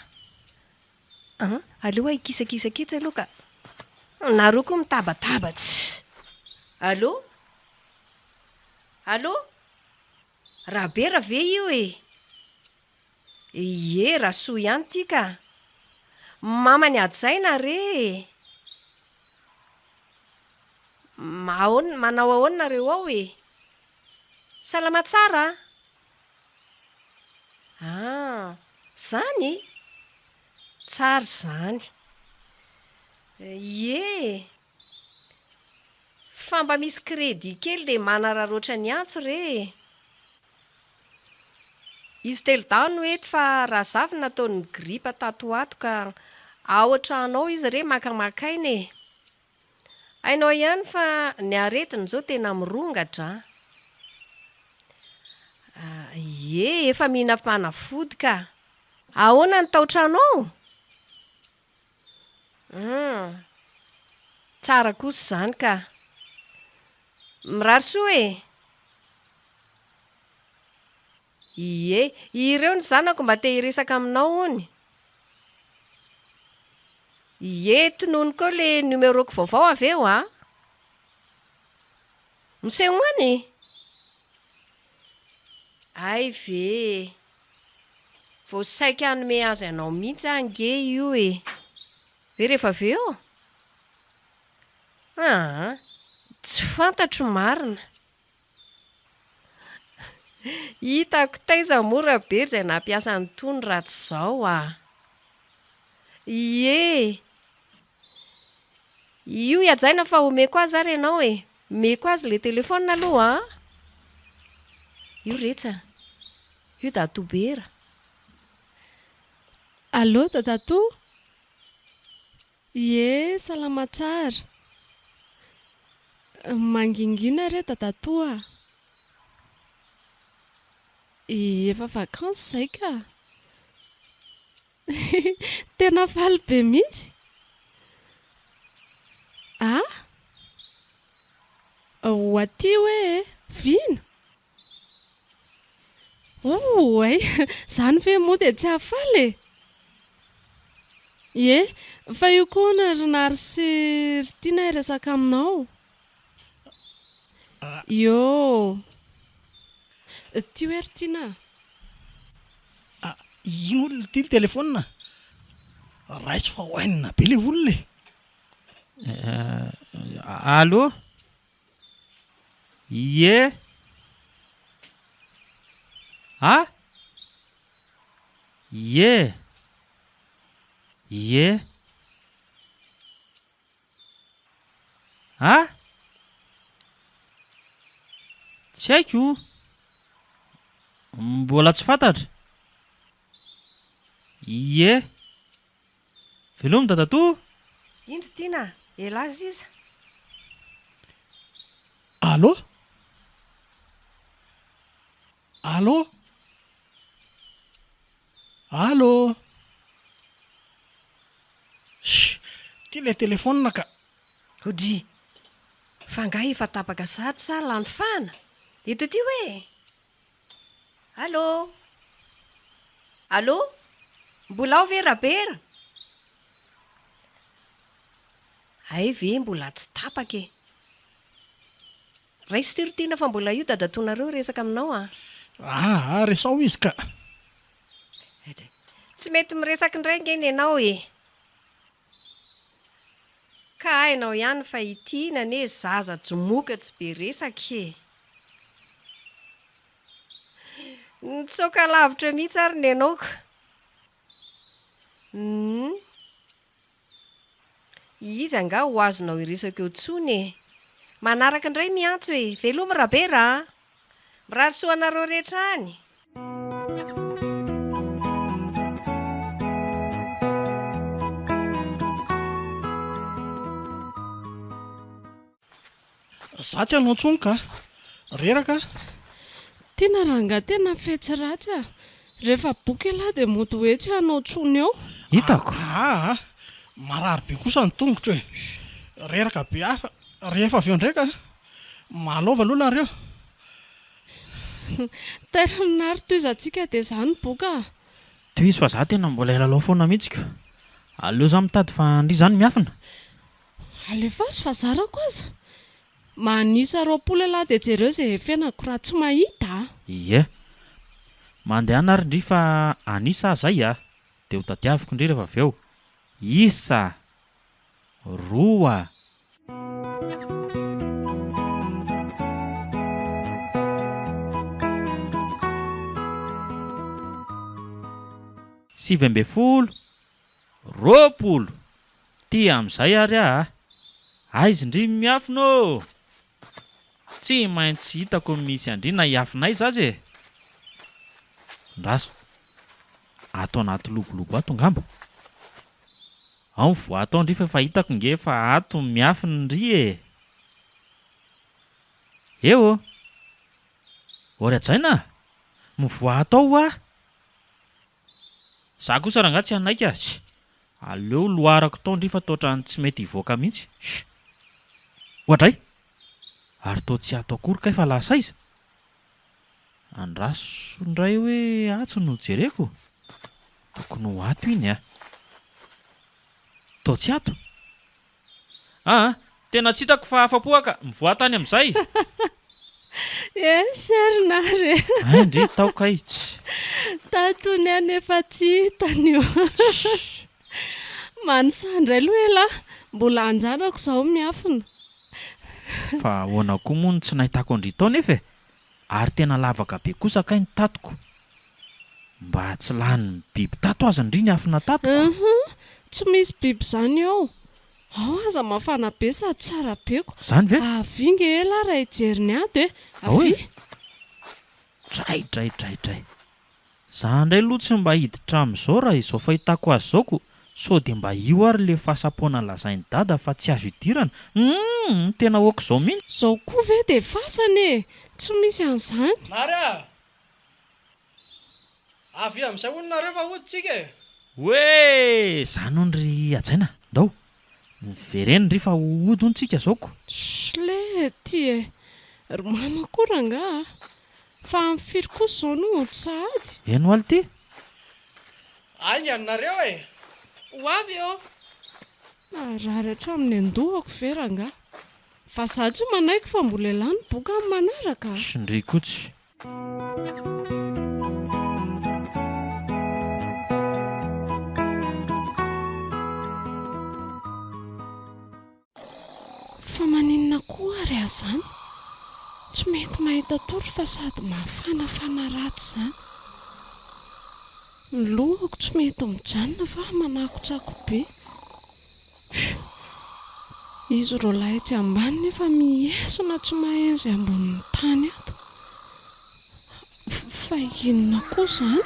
An, aleo aho hikisakisaka etsy aloha ka. Nareo koa mitabataba tsy. Allô? Allô? Rabera ve io e? Ie, Rasoa ihany ity ka. Mamany hajaina re e! Ahoana, manao ahoana nareo ao e? Salama tsara a! Ah! Zany? Tsara izany. Ie e! Fa mba misy crédit kely dia manararaotra ny antso re e! Izy telodahy no eto fa Razafy nataon'ny gripa tato ho ato ka ao an-trano ao izy re makamaka aina e! Hainao ihany fa ny aretina izao tena mirongatra an! Ie, efa mihinam-panafody ka! Ahoana ny tao-trano ao? Hum, tsara kosa izany ka! Mirary soa e! Ie, ireo ny zanako mba te hiresaka aminao hono. Ie, tononiko eo le numéro-ko vaovao avy eo a! Miseho any? Hay ve e! Vao saika hanome azy anao mihitsy aho ange io e! Ve rehefa avy eo? Aa! Tsy fantatro marina. Hitako taiza moa Rabery izay nampiasa an'itony raha tsy izao ah! Ie! Io i Hajaina fa omeko azy ary ianao e! Omeko azy ilay telefaonina aloha an! Io retsy a! Io Dadatoa Bera. Allô Dadatoa? Ie, salama tsara. Mangingina re Dadatoa a! Efa vacances izay ka! Tena faly be mihitsy! Ah! Ho aty hoe e! Vina? Oay! Izany ve moa dia tsy hahafaly e! Ie, fa io koa hono ry Nary sy ry Tiana hiresaka aminao. Ioo! Ty hoe ry Tiana a! Ino olona ity ny telefaonina? Raiso fa oainina be ilay olona e! Allô? Ie! A! Ie! Ie! A! Tsy haiko. Mbola tsy fantatra. Ie. Veloma dadatoa. Indry Tiana a! Elah sisa. Allô? Allô? Allô? Sh! Ty ilay telefaonina ka! Odry! Fa angaha efa tapaka sahady sa lany fahana? Eto aty hoe e! Allô? Allô? Mbola ao ve Rabera? Hay ve mbola tsy tapaka e! Raiso ity ry Tiana fa mbola io dadatoanareo hiresaka aminao a! Aa resaho izy ka! Tsy mety miresaka indray ange nenao e! Ka hainao ihany fa i Tiana anie zaza jomoka tsy be resaka e! Nitsoaka lavitra mihitsy ary nenao ka! Humm. Iza angaha ho azonao hiresaka eo tsony e! Manaraka indray miantso e! Veloma Rabera a! Mirary soa anareo rehetra any! Za tsy hanao tsony ka. Reraka aho. Tiana rangahy tena fetsy ratsy a! Rehefa boky ialahy dia mody hoe tsy hanao tsony eo. Hitako. Aa! Marary be kosa ny tongotro e! Reraka be aho fa rehefa avy eo indray ka! Mahalaova aloha nareo. Terminary tohizantsika dia za no boka a! Tohizo fa za tena mbola hilalao foana mihitsy ko! Aleo za mitady fa ndry zany miafina. Alefaso fa zarako aza. Manisa 20 elah dia jereo ze efenako raha tsy mahita a! Ie. Mandehana ary ndry fa anisa aho zay a! Dia ho tadiaviko ndry rehefa avy eo. Isa! Roa! 19, 20! Ty amin'izay ary aho a! Aiza ndry miafina ô! Tsy maintsy hitako ny misy an-dry na hiafina aiza aza e! Ndraso, ato anaty lobolobo ato angamba? Ao ny voato ao ndry fa efa hitako nge fa ato miafina ndry e! Eo ô! Ô ry hajaina a! Mivoaha ato ao hoa! Za kosa rangahy tsy hanaiky azy. Aleo loharako tao ndry fa toa otrany tsy mety hivoaka mihitsy. Shh. Oadray! Ary toa tsy ato akory kay fa lasa aiza? Andraso ndray hoe atsy no jereko? Tokony ho ato iny a! Toa tsy ato? Aa! Tena tsy hitako fa afa-po aho ka! Mivoaha tany amin'izay! Esy ary nary e! Hay ndry tao kay tsy. Tato ny any efa tsy hitany io. Tssy. Manisa indray aloha elah, mbola anjarako izao miafina. Fa ahoana koa moa no tsy nahitako an-dry tao nefa e? Ary tena lavaka be kosa kay ny tatiko. Mba tsy lanin'ny biby tato aza ndry niafina tato ko. Uhum, tsy misy biby izany ao. Ao aza mafana be sady tsara be ko. Izany ve? Avia nge elah raha hijery ny ato e. Ao e. Avia. Dray dray dray dray. Za ndray aloha tsy mba hiditra amin'izao raha izao fahitako azy izao ko. Sao dia mba io ary le fasam-poana lazain'i dada fa tsy azo idirana? Humm! Tena ok izao mihitsy. Izao koa ve dia fasana e! Tsy misy an'izany. Nary a! Avia amin'izay hono nareo fa hody tsika e! Oee! Zany hono ry Hajaina, ndao! Mivereno ndry fa hody hono tsika zao ko! Sle ty e! Ry mama koa rangaha a! Fa amin'ny firy kosa izao no hody sahady? Eny ho'a lty! Haingana nareo e! Ho avy eo! Marary hatramin'ny an-dohako ve rangaha? Fa za tsy manaiky fa mbola elah ny boka amin'ny manaraka a! Tsindrio koa tsy. Fa maninona koa ary aho izany? Tsy mety mahita tory fa sady mafanafana ratsy izany. Ny lohako tsy mety mijanona fa manakotsako be. Izy roalahy etsy ambany nefa miesona tsy maheno izay ambonin'ny tany ato. Fa inona koa izany?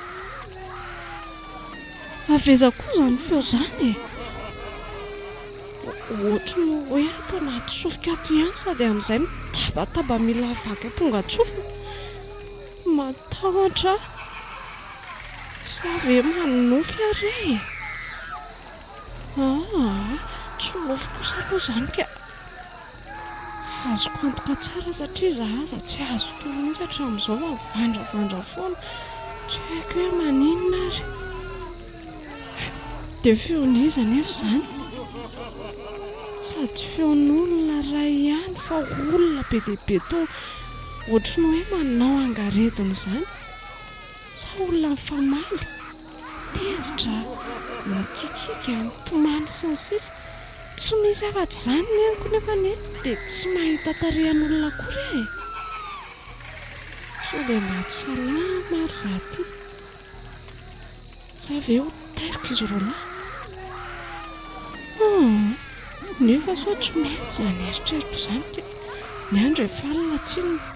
Avy aiza koa izany feo izany e? Ohatry ny hoe ato anaty sofiko ato ihany sady amin'izay mitabataba mila vaky ampongan-tsofina. Matahotra aho. Sa ve manonofy aho re e? Aa, tsy nofy kosa aloha izany ka. Azoko antoka tsara satria za aza tsy azo tory mihitsy hatramin'izao fa mivandravandra foana. Tsy haiko hoe maninona ary. Dia feon'iza anefa izany? Sady tsy feon'olona iray ihany fa olona be dia be toa ohatry ny hoe manao angaredona izany. Sa olona mifamaly? Tezitra, mikikika, mitomany sy ny sisa Tsy misy afa-tsy izany ny henoko nefa ny eto dia tsy mahita tarehan'olona akory e! Sao dia mba tsy salama ary izaho ity? Sa ve ho tairiko izy roalahy? Hum, nefa sao tsy mety izany eritreritro izany ka! Ny andro efa alina tsinona.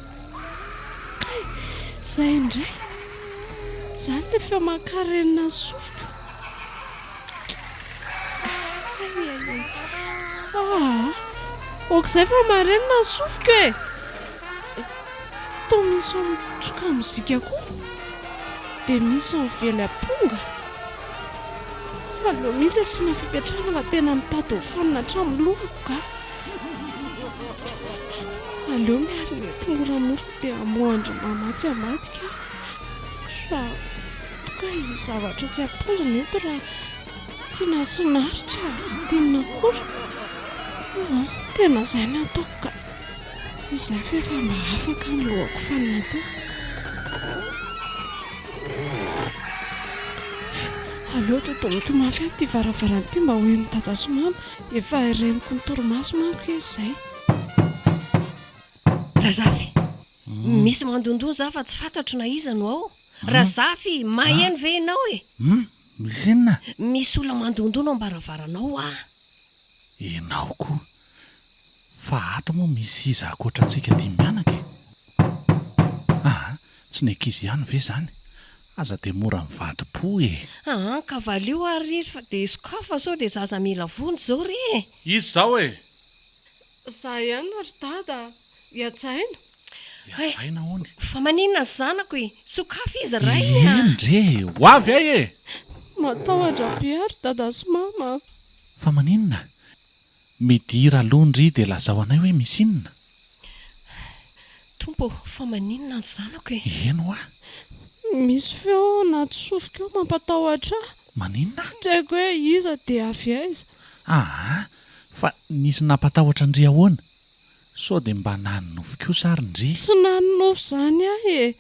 Kay! Izay indray! Izany ilay feo mankarenina ny sofiko. Ay ay ay. Ah! Aok'izay fa marenina ny sofiko e! Toa misy mitsoka mozika koa. Dia misy mively amponga. Aleo mihitsy asiana fipetrahana fa tena mitady ho fanina hatramin'ny lohako ka. Aleo miarina eto moramora dia hamoha an-dry mama atsy ambadika aho. Raha toa ka hisy zavatra tsy ampoizina eto raha tiana sy Nary tsy hahavita akory. Aa, tena izay no ataoko ka. Izay fa efa mba afaka ny lohako fanina teo. Aleo dodomiko mafy ato ity varavarana ity mba ho henon'i Dada sy Mama. Efa reniko ny torimaso manko izy izay. Razafy, misy mandondona za fa tsy fantatro na iza no ao. Razafy, maheno ve ianao e? Hum, misy inona? Misy olona mandondona ao am-baravaranao hoa. Ianao koa. Fa ato moa misy iza ankoatra antsika dimy mianaka e? Aa, tsy ny ankizy ihany ve izany? Aza dia mora mivadi-po e! Aa, ka valio ary ry fa dia sokafy fa sao dia zaza mila vonjy izao re e! Iza izao e? Za ihany ry dada a! Ihajaina? Ihajaina hono. Fa maninona ny zanako e? Sokafy izy rainy a! Eny re e! Ho avy ahy e! Matahotra be aho ry dada sy mama a! Fa maninona? Midira aloha ndry dia lazao anay hoe misy inona? Tompo ô, fa maninona ny zanako e? Eny hoa! Misy feo ao anaty sofiko ao mampatahotra ahy. Maninona? Tsy haiko hoe iza dia avy aiza. Aa! Fa nisy nampatahotra ndry ahoana? Sao dia mba nanonofy kosa ary ndry? Tsy nanonofy izany ahy e!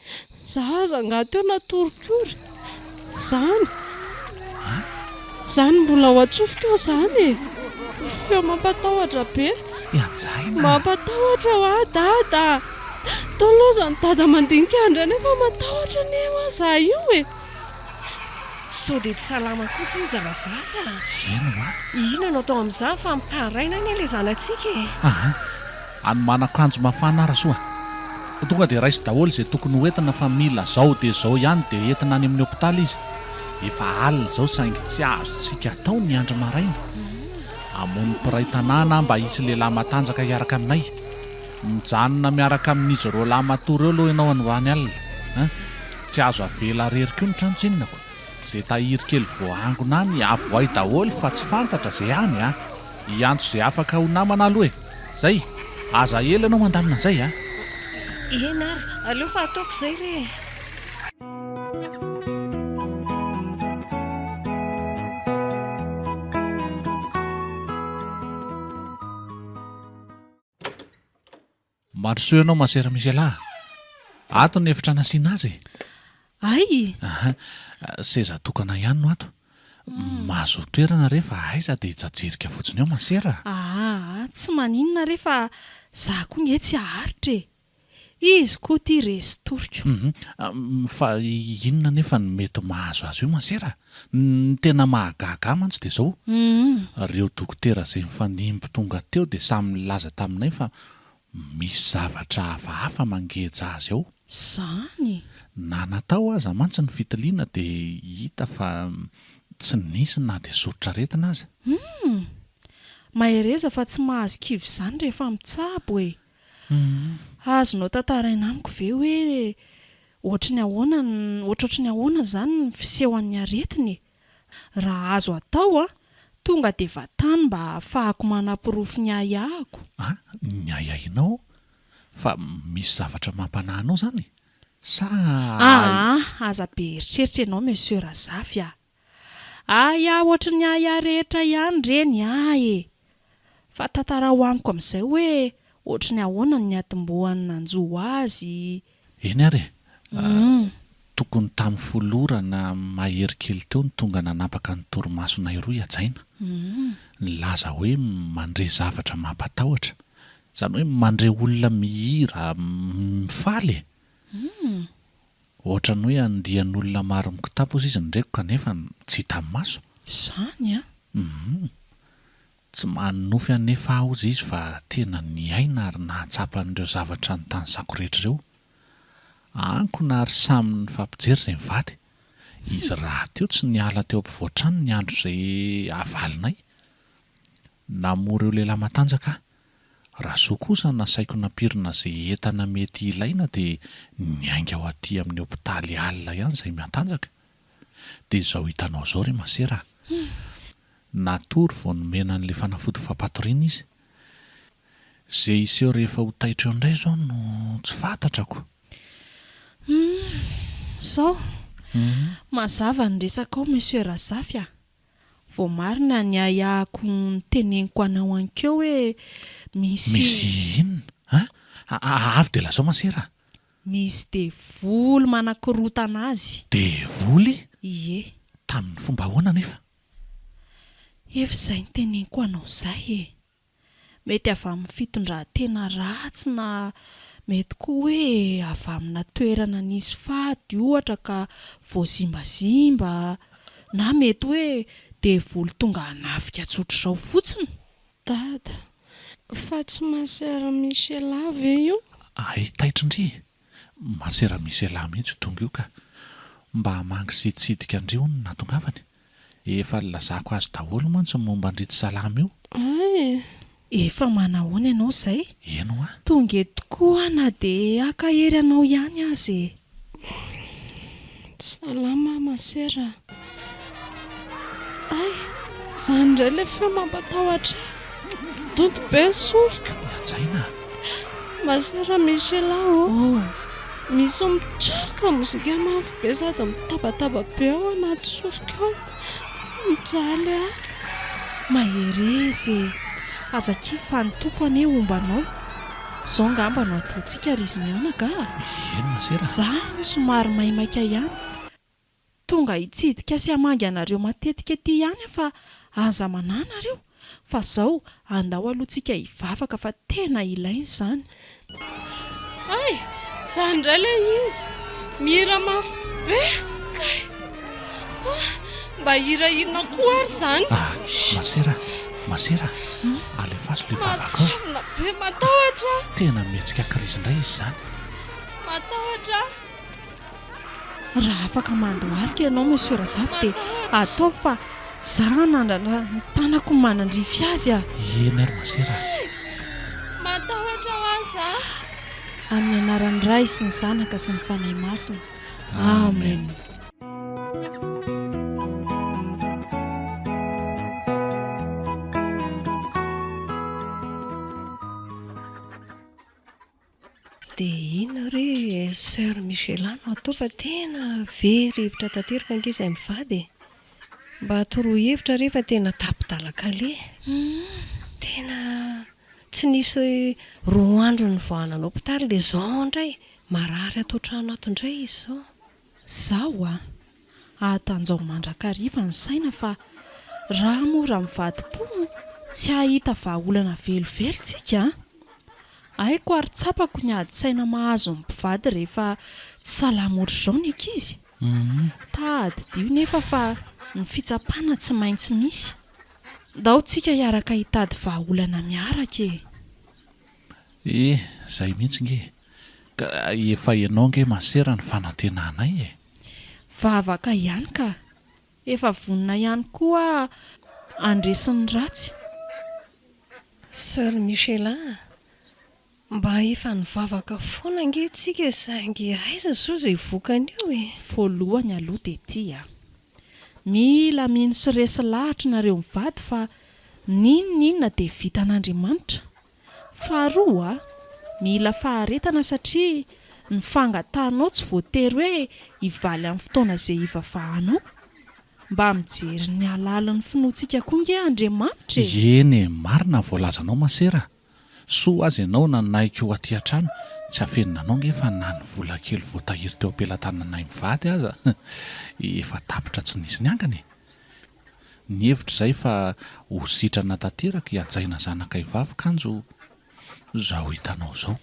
Za aza angaha teo natorikory. Zany. An? Zany mbola ao an-tsofiko ao zany e! Feo mampatahotra be. Ianjaina a! Mampatahotra hoa dada a! Toa lozan'i dada mandinika ahy indray nefa matahotra anie hoa za io e! Sao dia tsy salama kosa izy Razafy a! Eny hoa! Inona no atao amin'izany fa mitaraina anie ilay zanatsika e! Aa! Anomana akanjo mafana aho Rasoa a! Tonga dia raiso daholo izay tokony ho entina fa mila zao dia zao ihany dia entina any amin'ny hopitaly izy. Efa alina izao saingy tsy azontsika atao ny andro maraina. Hamono mpiray tanàna aho mba hisy lehilahy matanjaka hiaraka aminay. Mijanona miaraka amin'izy roalahy matory eo aloha ianao androany alina an! Tsy azo avela rery koa ny trano tsinona ko! Ze tahiry kely voaangona any avohay daholo fa tsy fantatra ze any a! Hiantso ze afaka ho namana aloha e! Zay! Aza ela ianao mandamina an'izay a! Eny ary, aleo fa ataoko izay re e! Mandrosoa ianao Masera Michela a! Ato ny efitra nasiana azy e! Ay! Aha, seza tokana ihany no ato. Mahazoa toerana re fa aiza dia hijajirika fotsiny eo Masera a! Aa, tsy maninona re fa za koa nge tsy haharitra e! Izy koa ity resy toriko. Hum, fa inona anefa no mety mahazo azy io Masera? Ny tena mahagaga ahy mantsy dia izao, ireo dokotera izay nifandimby tonga teo dia samy nilaza taminay fa misy zavatra hafahafa mangeja azy ao. Izany? Na natao aza mantsy ny fitiliana dia hita fa tsy nisy na dia soritr'aretina aza. Hum! Mahereza fa tsy mahazo kivy izany rehefa mitsabo e! Azonao tantaraina amiko ve hoe ohatry ny ahoana ohatrohatry ny ahoana izany ny fisehoan'ny aretina e? Raha azo atao an, tonga dia vatany mba hahafahako manaporofo ny ahiahiko. An, ny ahiahinao? Fa misy zavatra mampanahy anao izany? Sa. Aa, aza be eritreritra ianao Monsieur Razafy a! Ahiahy ohatry ny ahiahy rehetra ihany re ny ahy e! Fa tantarao amiko amin'izay hoe ohatry ny ahoana ny niatombohan'ny nanjo azy. Eny ary e! Tokony tamin'ny folo ora na mahery kely teo no tonga nanapaka ny torimasonay roa i Hajaina. Nilaza hoe mandre zavatra mampatahotra. Izany hoe mandre olona mihira, mifaly e! Ohatran'ny hoe andian'olona maro mikitapo ozy izy no reko kanefa tsy hitan'ny maso. Izany an! Humm. Tsy manonofy anefa aho ozy izy fa tena niaina ary nahatsapa an'ireo zavatra notanisako rehetra ireo. Ankona ary samy nifampijery izay mivady. Izy rahateo tsy niala teo ampovoan-trano ny andro izay havalinay. Namoha ireo lehilahy matanjaka aho. Rasoa kosa nasaiko nampirina izay entana mety hilaina dia niainga ho aty amin'ny hopitaly alina ihany izahay miantanjaka. Dia izao hitanao izao ry masera a! Natory vao nomena an'ilay fanafody fampatoriana izy. Izay hiseho rehefa ho taitra eo indray izao no tsy fantatrako. Humm! Izao. Mazava ny resakao Monsieur Razafy a! Voamarina ny ahiahiko noteneniko anao ankeo hoe misy. Misy inona? An? Avy dia lazao masera a! Misy devoly manakorotana azy. Devoly? Ie. Tamin'ny fomba ahoana anefa? Efa izay noteneniko anao izay e! Mety avy amin'ny fitondran-tena ratsy na mety koa hoe avy amina toerana nisy fady ohatra ka voazimbazimba na mety hoe devoly tonga hanafika tsotr'izao fotsiny. Dada, fa tsy Masera Michela ve io? Hay taitra ndry e! Masera Michela mihitsy io tonga io ka! Mba hamangy sy hitsidika an-dry hono no nahatongavany. Efa nilazako azy daholo mantsy ny momba an-dry tsy salama io. Hay e! Efa manahoana ianao izay? Eny hoa. Tonga eto tokoa aho na dia haka hery anao ihany aza e! Tsy salama aho masera a! Hay! Izany indray ilay feo mampatahotra ahy! Donto be ny soroko! Hajaina a! Masera Michela ô! Misy mitsoka mozika mafy be sady mitabataba be ao anaty sofiko ao. Mijaly aho. Mahereza e! Aza kivy fa ny Tompo anie homba anao. Izao angamba no ataontsika ry izy mianaka a! Eny masera a! Za no somary maimaika ihany. Tonga hitsidika sy hamangy anareo matetika ety ihany aho fa aza manahy nareo fa zao andao aloha tsika hivavaka fa tena ilaina izany. Hay! Izany indray ilay izy! Mihira mafy be kay! Ah! Mba hira inona koa ary izany? Ah! Masera! Masera! Alefaso ilay vavaka ao! Mahatsiravina be! Matahotra aho! Tena mihetsika krizy indray izy izany! Matahotra aho! Raha afaka mandohalika ianao Monsieur Razafy dia ataovy fa za hanandrana ny tanako manandrify azy a! Eny ary masera a! Matahotra ho ahy za! Amin'ny anaran'ny Ray sy ny Zanaka sy ny Fanahy Masina. Amen. Dia inona re Soeur Michela no atao fa tena very hevitra tanteraka ange izay mivady e! Mba toroy hevitra re fa tena tapi-dalan-kaleha. Tena tsy nisy roa andro nivoahana ny hopitaly dia izao indray marary ato an-trano ato indray izy izao. Zaho a! Ahatanjao mandrakariva ny saina fa raha mora mivadi-po tsy hahita vahaolana velively tsika a! Haiko ary tsapako ny ady saina mahazo ny mpivady rehefa tsy salama ohatr'izao ny ankizy. Tadidio nefa fa ny fitsapana tsy maintsy misy. Ndao tsika hiaraka hitady vahaolana miaraka e! Eh, zay mihitsy nge e! Ka efa ianao nge masera ny fanantenanay e! Vavaka ihany ka! Efa vonona ihany koa aho handresy ny ratsy. Soeur Michela a! Mba efa nivavaka foana ange tsika saingy aiza zao izay vokany io e! Voalohany aloha dia ity a! Mila mino sy resy lahatra nareo mivady fa n'inon'inona dia vitan'Andriamanitra. Faharoa, mila faharetana satria ny fangatahanao tsy voatery hoe hivaly amin'ny fotoana izay hivavahanao. Mba mijery ny halalin'ny finoantsika koa nge Andriamanitra e! Eny e, marina ny voalazanao masera a! Soa aza ianao nanaiky ho aty an-trano, tsy afenina anao nge fa na ny vola kely voatahiry teo am-pelatananay mivady aza efa tapitra tsy nisy niangana e! Nihevitra izay fa ho sitrana tanteraka i Hajaina zanakay vavy kanjo izao hitanao izao.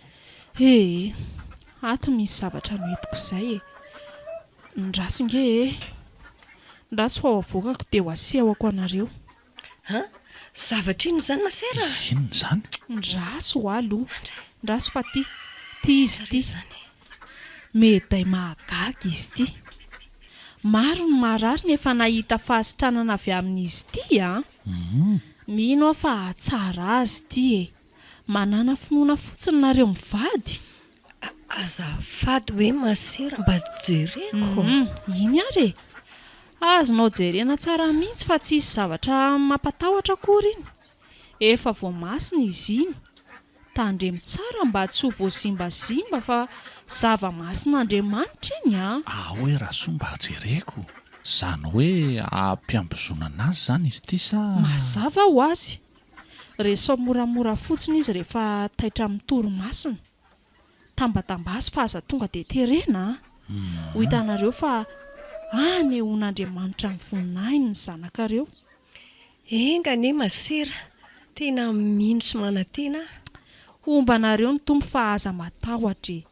Ee, ato misy zavatra noentiko izay e. Ndraso nge e. Ndraso fa ho avoakako dia ho asehoko anareo. An? Zavatra inona izany masera? Inona izany? Ndraso hoa aloha. Ndraso fa ty. Ty izy ity. Meday mahagaga izy ity. Maro ny marary no efa nahita fahasitranana avy amin'izy ity an! Mino aho fa hahatsara azy ity e! Manàna finoana fotsiny nareo mivady! Azafady hoe masera mba jereko. Humm, iny ary e! Azonao jerena tsara mihitsy fa tsisy zavatra mampatahotra akory iny. Efa voamasina izy iny. Tandremo tsara mba tsy ho voazimbazimba fa zava-masin'Andriamanitra iny an! Ao e Rasoa mba jereko. Zany hoe ampiambozonana azy zany izy ity sa? Mazava ho azy. Resao moramora fotsiny izy rehefa taitra amin'ny torimasony. Tambatambazo fa aza tonga dia terena an! Ho hitanareo fa hanehoan'Andriamanitra ny voninahiny ny zanakareo. Enga anie masera, tena mino sy manantena aho. Homba anareo ny Tompo fa aza matahotra e!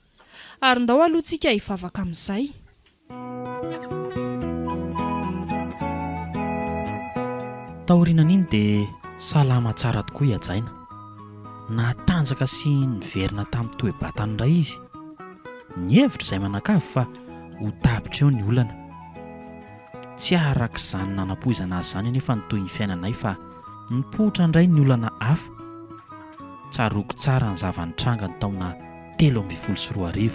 Ary ndao aloha tsika hivavaka amin'izay. Taorianan'iny dia salama tsara tokoa i Hajaina. Natanjaka sy niverina tamin'ny toe-batany indray izy. Nihevitra izay manakavy fa ho tapitra eo ny olana. Tsy araka izany nanampoizana azy izany anefa ny tohin'ny fiainanay fa nipoitra indray ny olana hafa. Tsaroako tsara ny zava-nitranga ny taona 2013.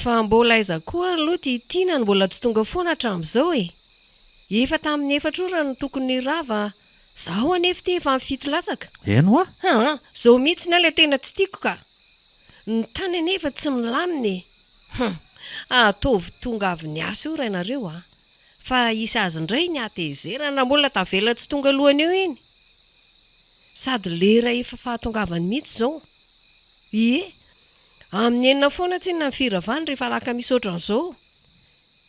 Fa mbola aiza koa ary aloha ity Tiana no mbola tsy tonga foana hatramin'izao e! Efa tamin'ny efatra ora no tokony nirava, zaho anefa ity efa amin'ny fito latsaka. Eny hoa! Haa! Zao mihitsy ny ilay tena tsy tiako ka! Ny tany anefa tsy milamina e! Hum! Ataovy tonga avy niasa io rainareo a! Fa hisy azy indray ny hatezerana raha mbola tavela tsy tonga alohany eo iny. Sady lera efa fahatongavany mihitsy izao. Ie. Amin'ny enina foana tsinona ny firavany rehefa alakamisy ohatran'izao.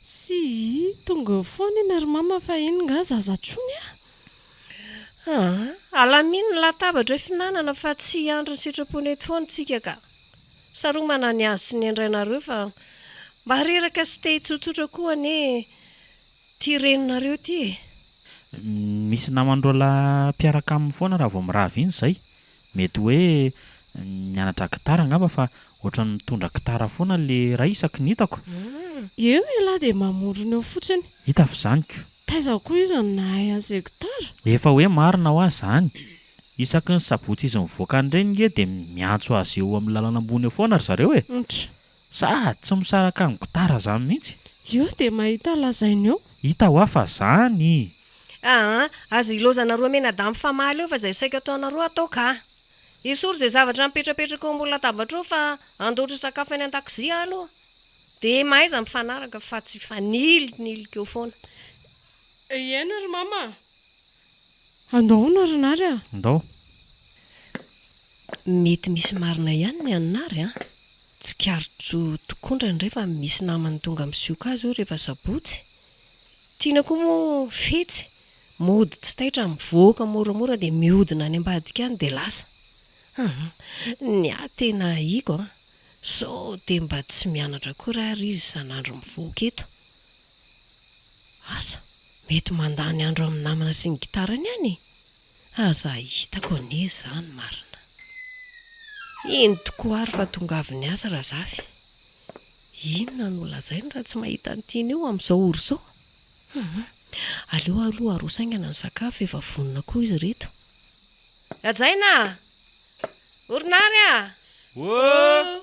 Sii, tonga eo foana iny ry mama fa iny nga zaza tsony ah! Aa, alamino ny latabatra fihinanana fa tsy hiandry ny sitrapony eto foana tsika ka. Saromana ny azy sy ny an-drainareo fa mba reraka sy te hitsotsotra koa anie ty reninareo ty e. Misy namany roalahy mpiaraka aminy foana raha vao mirava iny izay. Mety hoe mianatra gitara angamba fa ohatran'ny mitondra gitara foana le ray isaky ny hitako. Eo ialahy dia mamorona eo fotsiny. Hita f'izany ko. Taiza koa izy no nahay an'izay gitara? Efa hoe marina hoa zany. Isaky ny sabotsy izy mivoaka any ireny nge dia miantso azy eo amin'ny lalana ambony eo foana ry zareo e! Ntra. Sady tsy misaraka amin'ny gitara zany mihitsy. Eo dia mahita lazaina eo. Hita hoa fa zany! Aa, aza ilaozanareo mianadahy mifamaly eo fa izay saika ataonareo atao ka! Esory izay zavatra mipetrapetraka eo ambony latabatra eo fa andoatra sakafo any an-dakozia aloha. Dia mahaiza mifanaraka fa tsy hifanilinilika eo foana. Eny ry mama a! Andao hono ry Nary a! Andao. Mety misy marina ihany ny an'i Nary an! Tsikaritro tokoa indraindray fa misy namany tonga misioka azy eo rehefa sabotsy. Tiana koa moa fetsy, mody tsy taitra mivoaka moramora dia mihodina any ambadika any dia lasa. Hum! Ny ahy tena ahiako an! Sao dia mba tsy mianatra akory ary izy isan'andro mivoaka eto? Asa, mety mandany andro amin'ny namana sy ny gitarany any e! Aza hitako anie izany marina. Iny tokoa ary fa tonga avy niasa Razafy. Inona no holazainy raha tsy mahita an'i Tiana eo amin'izao ora izao? Hum, aleo aloha aroso haingana ny sakafo efa vonona koa izy ireto. Hajaina a! Orinary a! Ô!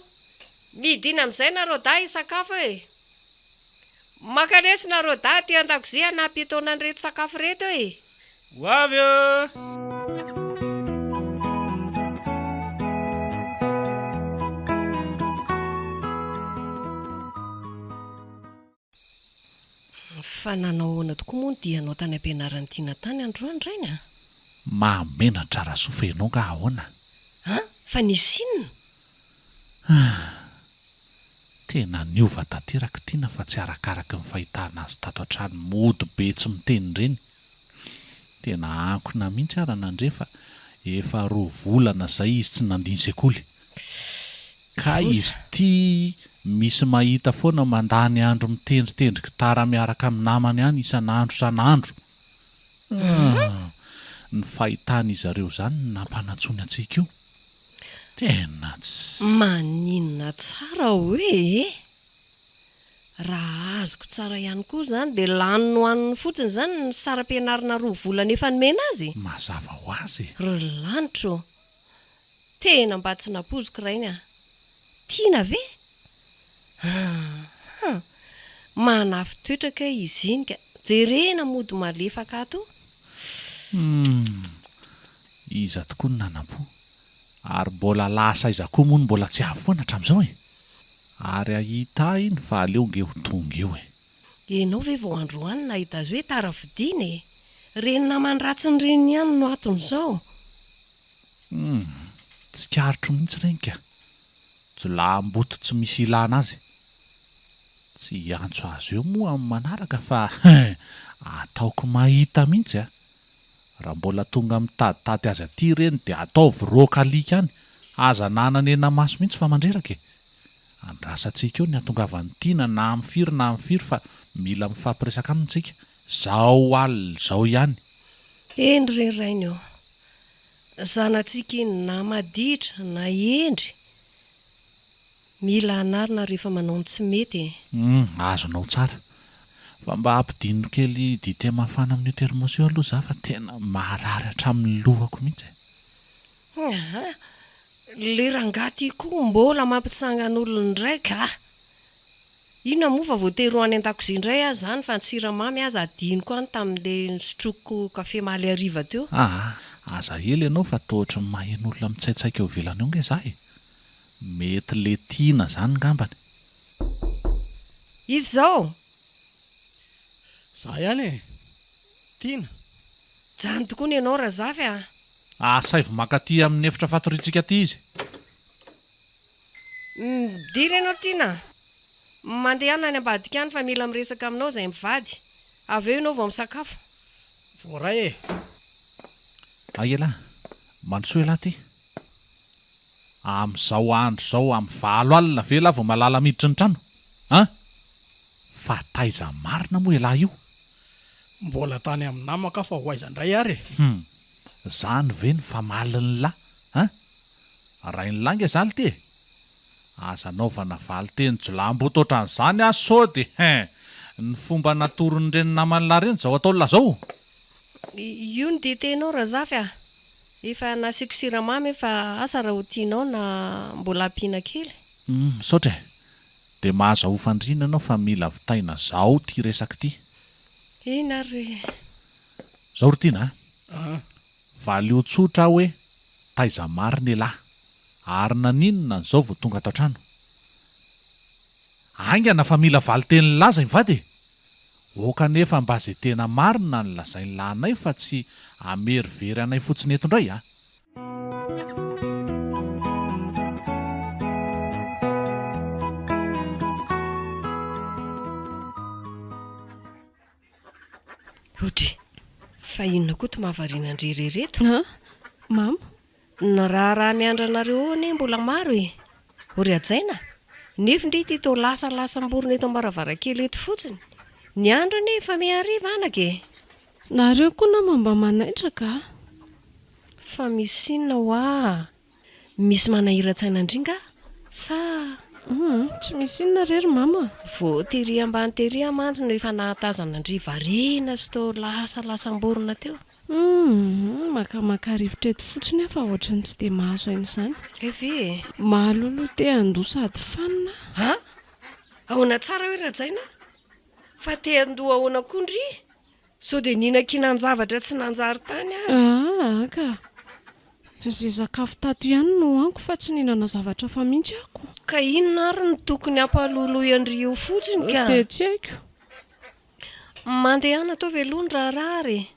Midina amin'izay nareo dahy hisakafo e! Mankanesy nareo dahy aty an-dakozia hanampy etoana an'ireto sakafo ireto e! Ho avy ô! Fa nanao ahoana tokoa moa ny dianao tany am-pianaran'i Tiana tany androany rainy a? Mahamenatra Rasoa fa ianao angaha ahoana? An? Fa nisy inona? Ah! Tena niova tanteraka Tiana fa tsy arakaraky ny fahitana azy tato an-trano mody be tsy miteny ireny. Tena ankona mihitsy aho raha nandre fa efa roa volana izay izy tsy nandia ny sekoly. Kay izy ity misy mahita foana mandany andro mitendritendry gitara miaraka amin'ny namany any isan'andro isan'andro. Ah! Ny fahitan'izy ireo izany no nampanantsoiny antsika io. Tena tsy. Maninona tsara hoe e! Raha azoko tsara ihany koa izany dia lany nohaniny fotsiny izany ny saram-pianarana roa volana efa nomena azy? Mazava ho azy e! Ry lanitra ô! Tena mba tsy nampoiziko rainy a! Tiana ve? Hum! Manafin-toetra kay izy iny ka! Jerena mody malefaka ato. Hum! Iza tokoa no nanam-po? Ary mbola lasa aiza koa moa no mbola tsy avy foana hatramin'izao e? Ary hahita ahy iny fa aleo nge ho tonga eo e! Ianao ve vao androany nahita azy hoe tara fodiana e? Ireny namany ratsiny ireny ihany no aton'izao. Humm, tsikaritro mihitsy ireny ka! Jiolahimboto tsy misy ilana azy. Tsy hiantso azy eo moa amin'ny manaraka fa ataoko mahita mihitsy a! Raha mbola tonga mitaditady azy aty ireny dia ataovy roaka alika any, aza ananana maso mihitsy fa mandreraka e! Andrasantsika eo ny hatongavan'i Tiana na amin'ny firy na amin'ny firy fa mila mifampiresaka aminy tsika, zao alina izao ihany. Eny re rainy ô! Zanatsika iny na maditra na hendry, mila anarina rehefa manao ny tsy mety e! Humm, azonao tsara. Fa mba ampidino kely dite mafana amin'io thermos io aloha za fa tena marary hatramin'ny lohako mihitsy e! Aha, le rangahy ty koa mbola mampitsangan'olona indray ka! Inona moa fa voatery ho any an-dakozia indray aho izany fa ny siramamy aza adinoko any tamin'le nisotroako kafe omaly hariva teo. Aa, aza ela ianao fa toa ohatran'ny maheno olona mitsaitsaika eo ivelany eo nge za e! Mety le tiana zany ngambany. Iza izao? Za ihany e! Tiana! Zany tokoa ny anao Razafy a! Asaivo mankaty amin'ny efitra fatoriantsika aty izy. Midira ianao Tiana a! Mandehana any ambadika any fa mila miresaka aminao izay mivady. Avy eo ianao vao misakafo. Voaray e! Hay elah, mandrosoa elah ty. Amin'izao andro izao amin'ny valo alina ve elah vao malala miditra ny trano? An! Fa taiza marina moa elah io? Mbola tany amin'ny namako aho fa ho aiza indray ary e! Hum! Zany ve ny famalin'lah an! Rain'lah nge zany ty e! Aza anaovana valinteny jiolahimboto ohatran'izany aho sao dia hein! Ny fomba natoron'ireny naman'lah ireny izao ataon'lah izao! Io ny dite-nao Razafy a! Efa nasiako siramamy fa asa raha ho tianao na mbola ampiana kely. Hum! Misaotra e! Dia mahazahoa fandriana ianao fa mila vitaina zao ty resaka ity. Eny ary re. Zao ry Tiana a! Valio tsotra aho hoe taiza marina elah? Ary naninona an'izao vao tonga ato an-trano? Haingana fa mila valin-teny laza i mivady e! Ok anefa mba ze tena marina no lazain'lah anay fa tsy amerivery anay fotsiny eto indray a! Odry, fa inona koa ty mahavariana an-dry irery eto? An? Mama? Ny raharaha miandry anareo ao anie mbola maro e! O ry hajaina a! Nefo ndry ity toa lasalasam-borona eto am-baravarankely eto fotsiny. Ny andro anie efa mihariva anaka e! Nareo koa nama mba manaitra ka! Fa misy inona hoa? Misy manahiran-tsaina an-dry nga? Sa. Humm, tsy misy inona re ry mama a! Vao tery ambany tery aho mantsy no efa nahatazana an-dry variana sy toa lasalasam-borona teo. Humm, makamaka rivotra eto fotsiny aho fa ohatran'ny tsy dia mahazo aina izany. Hay ve e! Mahaloloha te handoa sady fanina aho. An! Ahoana tsara hoe Rajaina? Fa te handoa ahoana koa ndry? Sao dia nihinankinan-javatra tsy nanjary tany ary? Aa ka! Izay sakafo tato ihany no hohaniko fa tsy nihinana zavatra hafa mihitsy aho ko. Ka inona ary no tokony hampaloloy an-dry io fotsiny ka? Dia tsy haiko. Mandehana ataovy aloha ny raharaha ary e!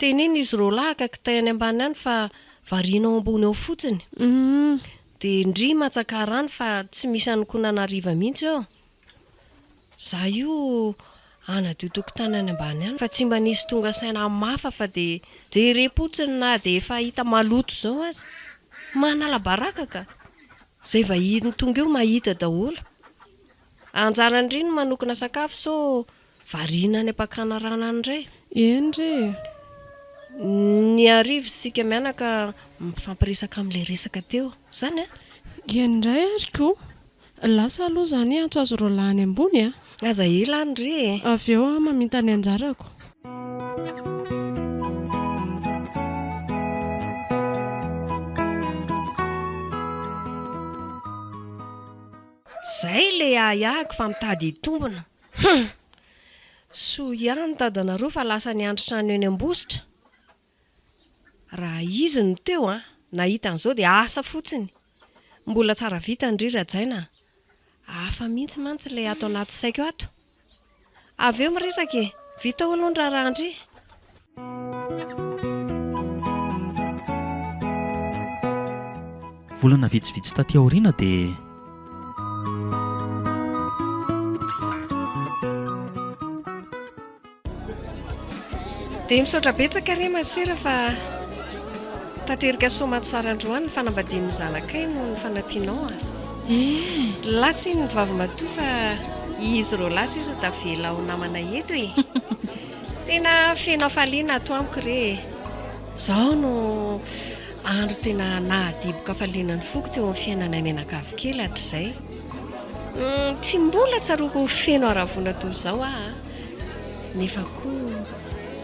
Teneno izy roalahy haka kitay any ambany any fa variana ao ambony ao fotsiny. Dia ndry matsakà rano fa tsy misy hanokonana hariva mihitsy eo. Za io hanadio tokotany any ambany any fa tsy mba nisy tonga saina hamafa fa dia jerem-potsiny na dia efa hita maloto izao aza. Manala baraka ka! Izay vahiny tonga eo mahita daholo. Anjaran-dry ny manokona sakafo sao Variana any am-pakana rano any indray. Eny re e! Ny hariva isika mianaka mifampiresaka amin'ilay resaka teo. Izany an? Eny indray ary ko! Lasa aloha izany hiantso azy roalahy any ambony a! Aza ela any re e! Avy eo aho maminta ny anjarako. Izay ilay ahiahiko fa mitady hitombina. Hum! Soa ihany dadanareo fa lasa niandry trano eny Ambositra. Raha izy no teo an, nahita an'izao dia asa fotsiny. Mbola tsara vintana ry Rajaina a! Hafa mihitsy mantsy ilay ato anaty saiko ato. Avy eo miresaka e! Vita ao aloha ny raharahan-dry. Volana vitsivitsy taty aoriana dia. Dia misaotra betsaka re masera fa tanteraka soamatsara androany ny fanambadian'ny zanakay noho ny fanampianao a. Eh! Lasa iny ny vavimatoa fa izy roalahy sisa tavela ho namana eto e. Tena feno hafaliana ato amiko re e. Izao no andro tena nahadiboka hafaliana ny foko teo amin'ny fiainanay mianakavy kely hatrizay. Tsy mbola tsaroako ho feno haravoana toy izao aho a. Nefa koa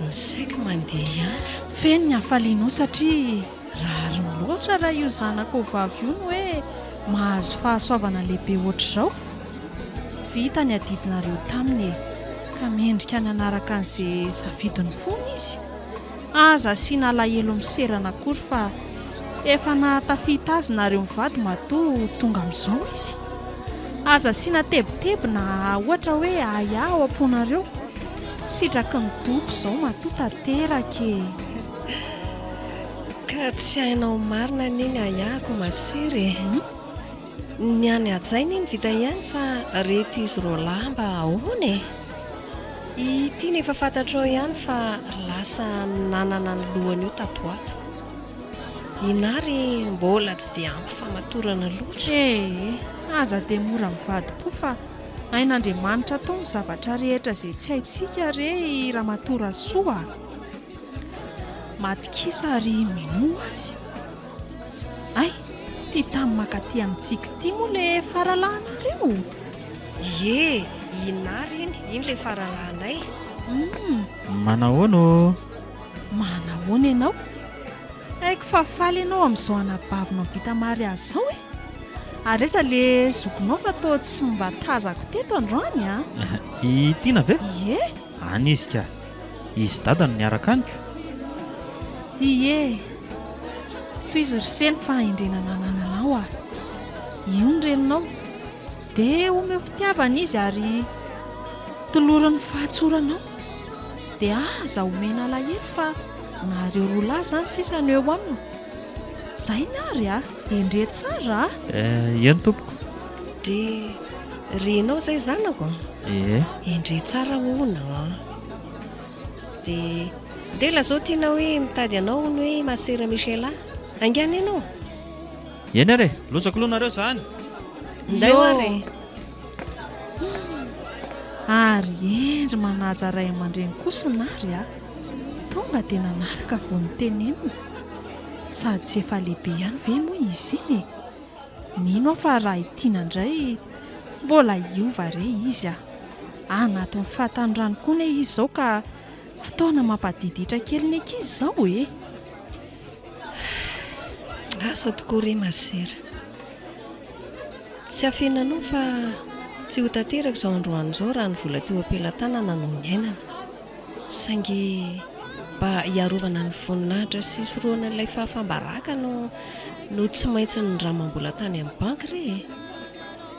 ny saiko mandeha ihany. Feno ny hafalianao satria rariny loatra raha io zanakao vavy io no hoe mahazo fahasoavana lehibe ohatr'izao. Vita ny adidinareo taminy e! Ka mendrika ny hanaraka an'izay safidin'ny fony izy. Aza asiana alahelo miserana akory fa efa nahatafita azy nareo mivady matoa tonga amin'izao izy. Aza asiana tebiteby na ohatra hoe ahiahy ao am-ponareo. Sitraky ny Tompo izao matoa tanteraka e! Ka tsy hainao marina anie ny ahiahiko masera e! Ny an'i Hajaina iny vita ihany fa reto izy roalahy mba ahoana e? I Tiana efa fantatrao ihany fa lasa nanana ny lohany io tato ho ato. I Nary mbola tsy dia ampy famatorana loatra. Ee, aza dia mora mivadi-po fa hain'Andriamanitra atao ny zavatra rehetra izay tsy haintsika re i Ramatoa Rasoa a! Matokisa ary minoa azy. Hay, ty tany mankaty amintsika ity moa le faralahinareo? Ie, i Nary iny, iny le faralahinay. Humm. Manahoana ô? Manahoana ianao? Haiko fa faly ianao amin'izao anabavinao vita mariazy izao e! Ary aiza le zokinao fa toa tsy mba tazako teto androany a! I Tiana ve? Ie! Any izy ka! Izy dada no niaraka amiko. Ie! Tohizo ry se ny fahendrena nanananao a! Io ny reninao. Dia omeo fitiavana izy ary tolory ny fahatsoranao. Dia aza omena alahelo fa nareo roa lahy izany sisa no eo aminy. Zay ny ary a! Hendre tsara a! Eh, eny tompoko. Dre, renao izay zanako a? Ee. Hendre tsara hono a! Dia, ndeha lazao tiana hoe mitady anao hono hoe Masera Michela. Haingana ianao. Eny ary e! Lozako aloha nareo izany. Ndao ary e! Ary hendry manaja ray aman-dreny kosa Nary a! Tonga dia nanaraka vao notenenina. Sady tsy efa lehibe ihany ve moa izy iny e? Mino aho fa raha i Tiana indray mbola hiova re izy a! Anatin'ny fahatanorany koa anie izy izao ka fotoana mampadiditra kely ny ankizy izao e! Asa tokoa re Masera. Tsy afenanao fa tsy ho tanteraka izao androany izao raha ny vola teo am-pelatanana no niainana. Saingy mba hiarovana ny voninahitra sy hisorohana ilay fahafaham-baraka no no tsy maintsy nindramam-bola tany amin'ny banky re e!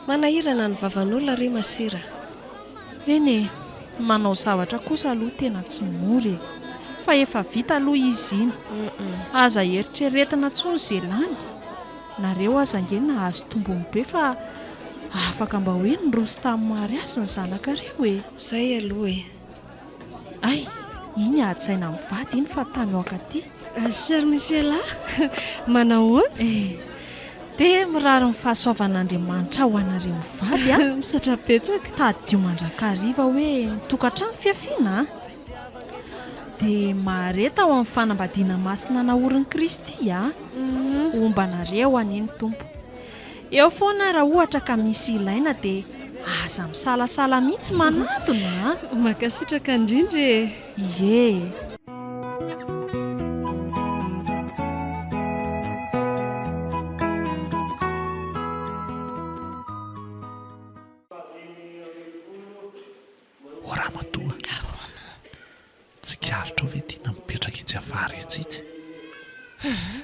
Manahirana ny vavan'olona re masera a! Eny e! Manao zavatra kosa aloha tena tsy mora e! Fa efa vita aloha izy iny! Aza eritreretina intsony ze lany! Nareo aza ange nahazo tombony be fa afaka mba hoe niroso tamin'ny mariazy ny zanakareo e! Zay aloha e! Hay, iny hajaina mivady iny fa tany ho ankaty. Chère Michela, manahoana? Eh, dia mirary ny fahasoavan'Andriamanitra ho anareo mivady a! Misaotra betsaka. Tadidio mandrakariva hoe ny tokantrano fiafiana a! Dia mahareta ao amin'ny fanambadiana masina naorin'i Kristy a! Homba anareo anie ny Tompo. Eo foana raha ohatra ka misy ilaina dia aza misalasala mihitsy manatona a! Mankasitraka indrindra e! Ie e! O ramatoa! Ahoana? Tsikaritrao ve ity na mipetraka etsy afara etsy itsy? Hum!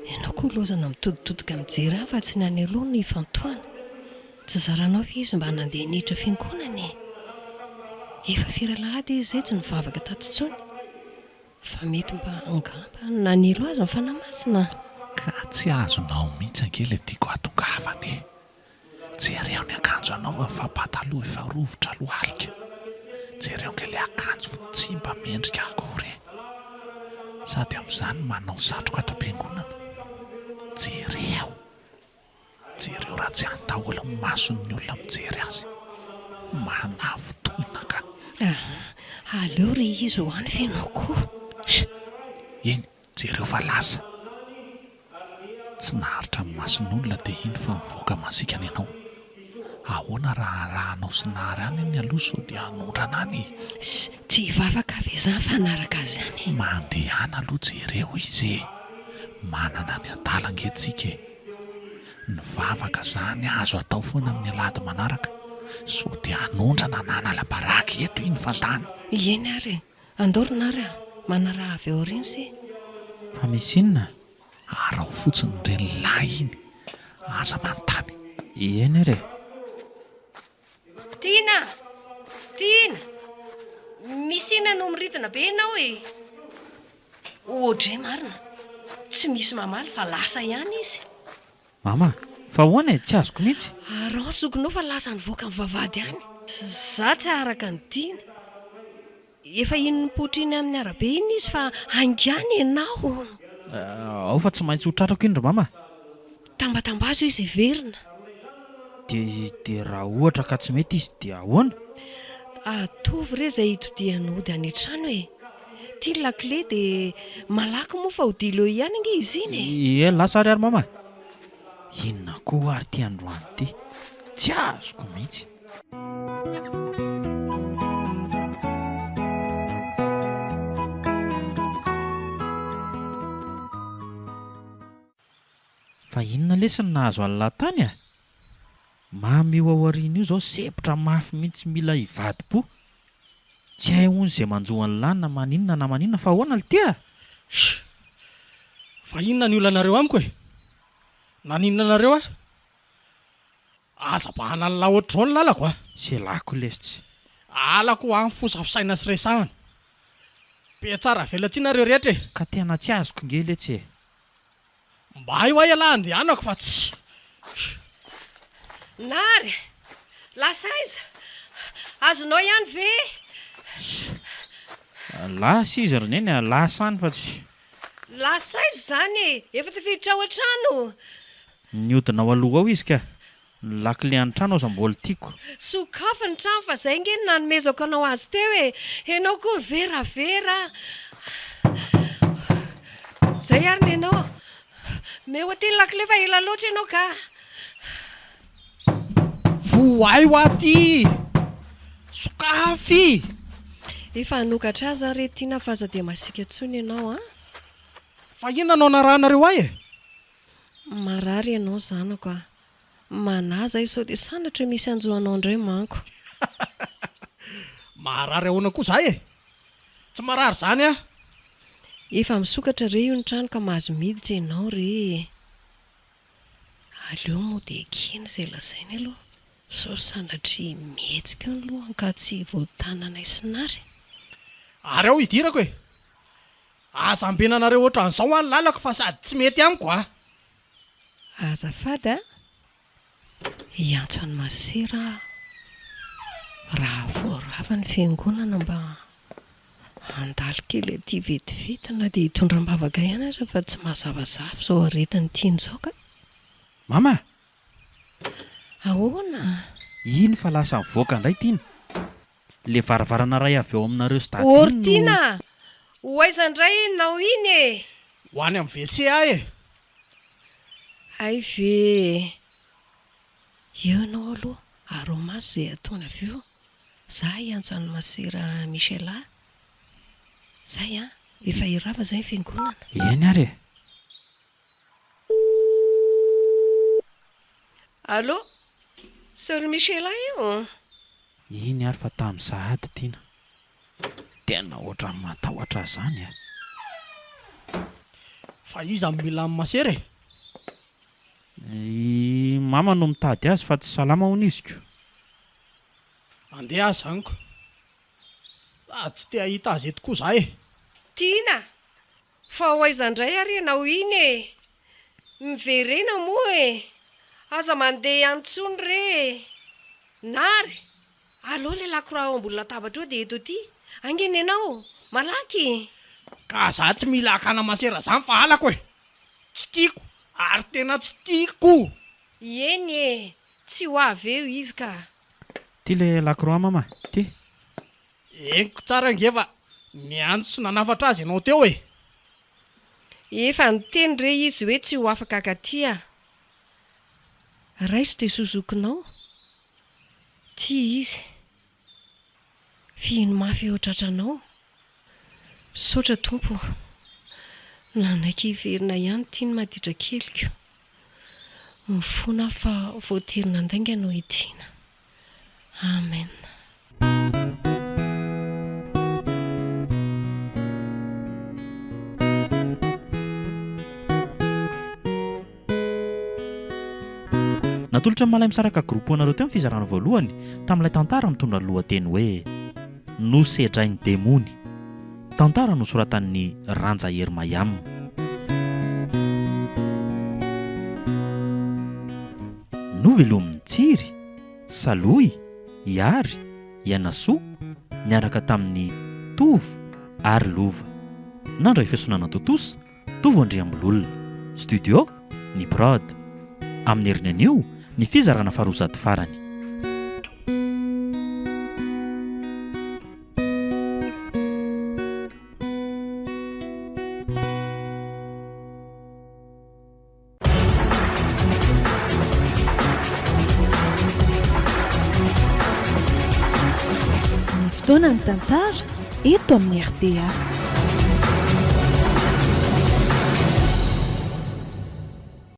Ianao koa lozana mitoditodika mijery ahy fa tsy ny any aloha no ifantohana. Tsy zaranao ve izy mba nandeha niditra fiangonana e? Efa firy alahady izy izay tsy nivavaka tato intsony. Fa mety mba angamba nanilo azy ny Fanahy Masina. Ka tsy azonao mihitsy ange ilay tiako hahatongavana e! Jereo ny akanjo anaovany fa pataloha efa rovitra lohalika. Jereo ange ilay akanjo fa tsy mba mendrika akory e. Sady amin'izany manao satroka ato am-piangonana. Jereo. Jereo raha tsy any daholo ny mason'ny olona mijery azy. Manafintohina ka. Aa, aleo re izy ho any f'enao koa. Iny, Jereo fa lasa. Tsy naharitra ny mason'olona dia iny fa mivoaka masiaka ny anao. Ahoana raha arahanao sy Nary any iny aloha sao dia hanondrana any e? Ss, tsy hivavaka ve za fa hanaraka azy any e? Mandehana aloha jereo izy e! Manana ny adala ange tsika e! Ny vavaka zany azo atao foana amin'ny alahady manaraka, sao dia hanondrana na hanala baraka eto iny fantany. Eny ary e! Andao ry Nary a! Manaraha avy ao aoriana se! Fa misy inona? Araho fotsiny ireny lahy iny, aza manontany. Eny ary e! Tiana! Tiana! Misy inona no miridina be ianao e? Oadray marina, tsy misy mamaly fa lasa ihany izy. Mama, fa ahoana e? Tsy azoko mihitsy. Araho zokinao fa lasa nivoaka ny vavahady any. Za tsy haharaka ny diany. Efa iny nipoitra iny amin'ny arabe iny izy fa haingana ianao. Ao fa tsy maintsy ho tratrako iny ry mama a! Tambatambazo izy hiverina. Dia dia raha ohatra ka tsy mety izy dia ahoana? Ataovy re izay hitodihany hody any an-trano e! Ity ny lakile dia malaky moa fa ho dilo eo ihany ange izy iny e! Ie, lasa ary ary mama a! Inona koa ary ity androany ity? Tsy azoko mihitsy. Fa inona lesy no nahazo an'lah tany a? Mamy io ao aoriana io zao sempotra mafy mihitsy mila hivadi-po. Tsy hay hono izay manjo an'lah na maninona na maninona fa ahoana lty a? Sh! Fa inona ny olanareo amiko e? Naninona anareo aho? Aza bahana an'lah ohatr'izao ny lalako a! Selako lesy tsy. Halako ho any fosafosaina sy resahana. Be tsara velatsihy nareo rehetra e! Ka tena tsy azoko nge letsy e! Mba hay hoa ialahy andehanako fa tsy. Nary! Lasa aiza? Azonao ihany ve? Lasa izy ry neny a, lasa any fa tsy. Lasa aiza izany e? Efa tafiditra ao an-trano? Nihodina ao aloha ao izy ka. Ny lakile an'ny trano aza mbola tiako. Sokafy ny trano fa zay nge no nanomezako anao azy teo e! Enao koa miveravera a! Zay ary ny anao. Omeo aty ny lakile fa ela loatra ianao ka! Vohay ho aty! Sokafy! Efa hanokatra azy aho re Tiana fa aza dia masiaka intsony ianao an! Fa inona no anarahanareo ahy e? Marary ianao zanako a! Manahy zahay sao dia sanatria misy hanjo anao indray manko. Marary ahoana koa za e? Tsy marary izany aho. Efa misokatra re io ny trano ka mahazo miditra ianao re e! Aleo moa dia ekena izay lazainy aloha sao sanatria mihetsika eo ny lohany ka tsy voatananay sy Nary. Ary ao hidirako e! Aza ambenanareo ohatran'izao an ny lalako fa sady tsy mety amiko a! Azafady a! Hiantso an'i Masera aho raha vao rava ny fiangonana mba handalo kely aty vetivety na dia hitondra am-bavaka ihany aza fa tsy mahazavazava izao aretin'i Tiana izao ka! Mama a! Ahoana? Iny fa lasa nivoaka indray Tiana. Le varavarana ray avy ao aminareo sy dada Or iny no. Tiana a! Ho aiza indray enao iny e? Ho any amin'ny WC aho e! Hay ve e! Eo ianao aloha, araho maso izay ataony avy eo. Za hiantso an'i Masera Michela. Zay an! Efa hirava zay ny fiangonana. Eny ary e! Allô? Soeur Michela io? Iny ary fa tamy sahady Tiana. Tena ohatran'ny matahotra ahy zany a! Fa iza no mila an'i Masera e? I mama no mitady azy fa tsy salama hono izy ko. Andeha aza amiko. Sady tsy te hahita azy eto koa za e! Tiana! Fa ho aiza indray ary ianao iny e! Miverena moa e! Aza mandeha any intsony re e! Nary! Aleo ilay lakroa ao ambony latabatra eo dia eto aty! Haingana ianao! Malaky! Ka za tsy mila hakana masera zany fa halako e! Tsy tiako ary tena tsy tiako! Eny e! Tsy ho avy eo izy ka! Ty le lakroa mama, ty. Henoko tsara ange fa niantso sy nanafatra azy ianao teo e! Efa niteny re izy hoe tsy ho afaka hakaty a! Raiso dia zozokinao. Tia izy. Fihino mafy eo tratranao. Misaotra Tompo o! Nanaiky hiverina ihany ity ny maditra keliko. Mifona aho fa voatery nandainga noho i Tiana. Amen. Natolotra ny Malaimisaraka Group ho anareo teo ny fizarana voalohany tamin'ilay tantara mitondra ny lohateny hoe. Nosedrain'ny demony. Tantara nosoratan'i Ranja Hery Mayam. Novelomin'i Tsiry, Salohy, Ihary, Ianasoa, niaraka tamin'i Tovo ary Lova. Nandray feo nanatontosa, Tovo Andriambololona. Studio, Ny Prod. Amin'ny heriny anio, ny fizarana faharoa sady farany. Ny fotoanan'ny tantara eto amin'ny rta.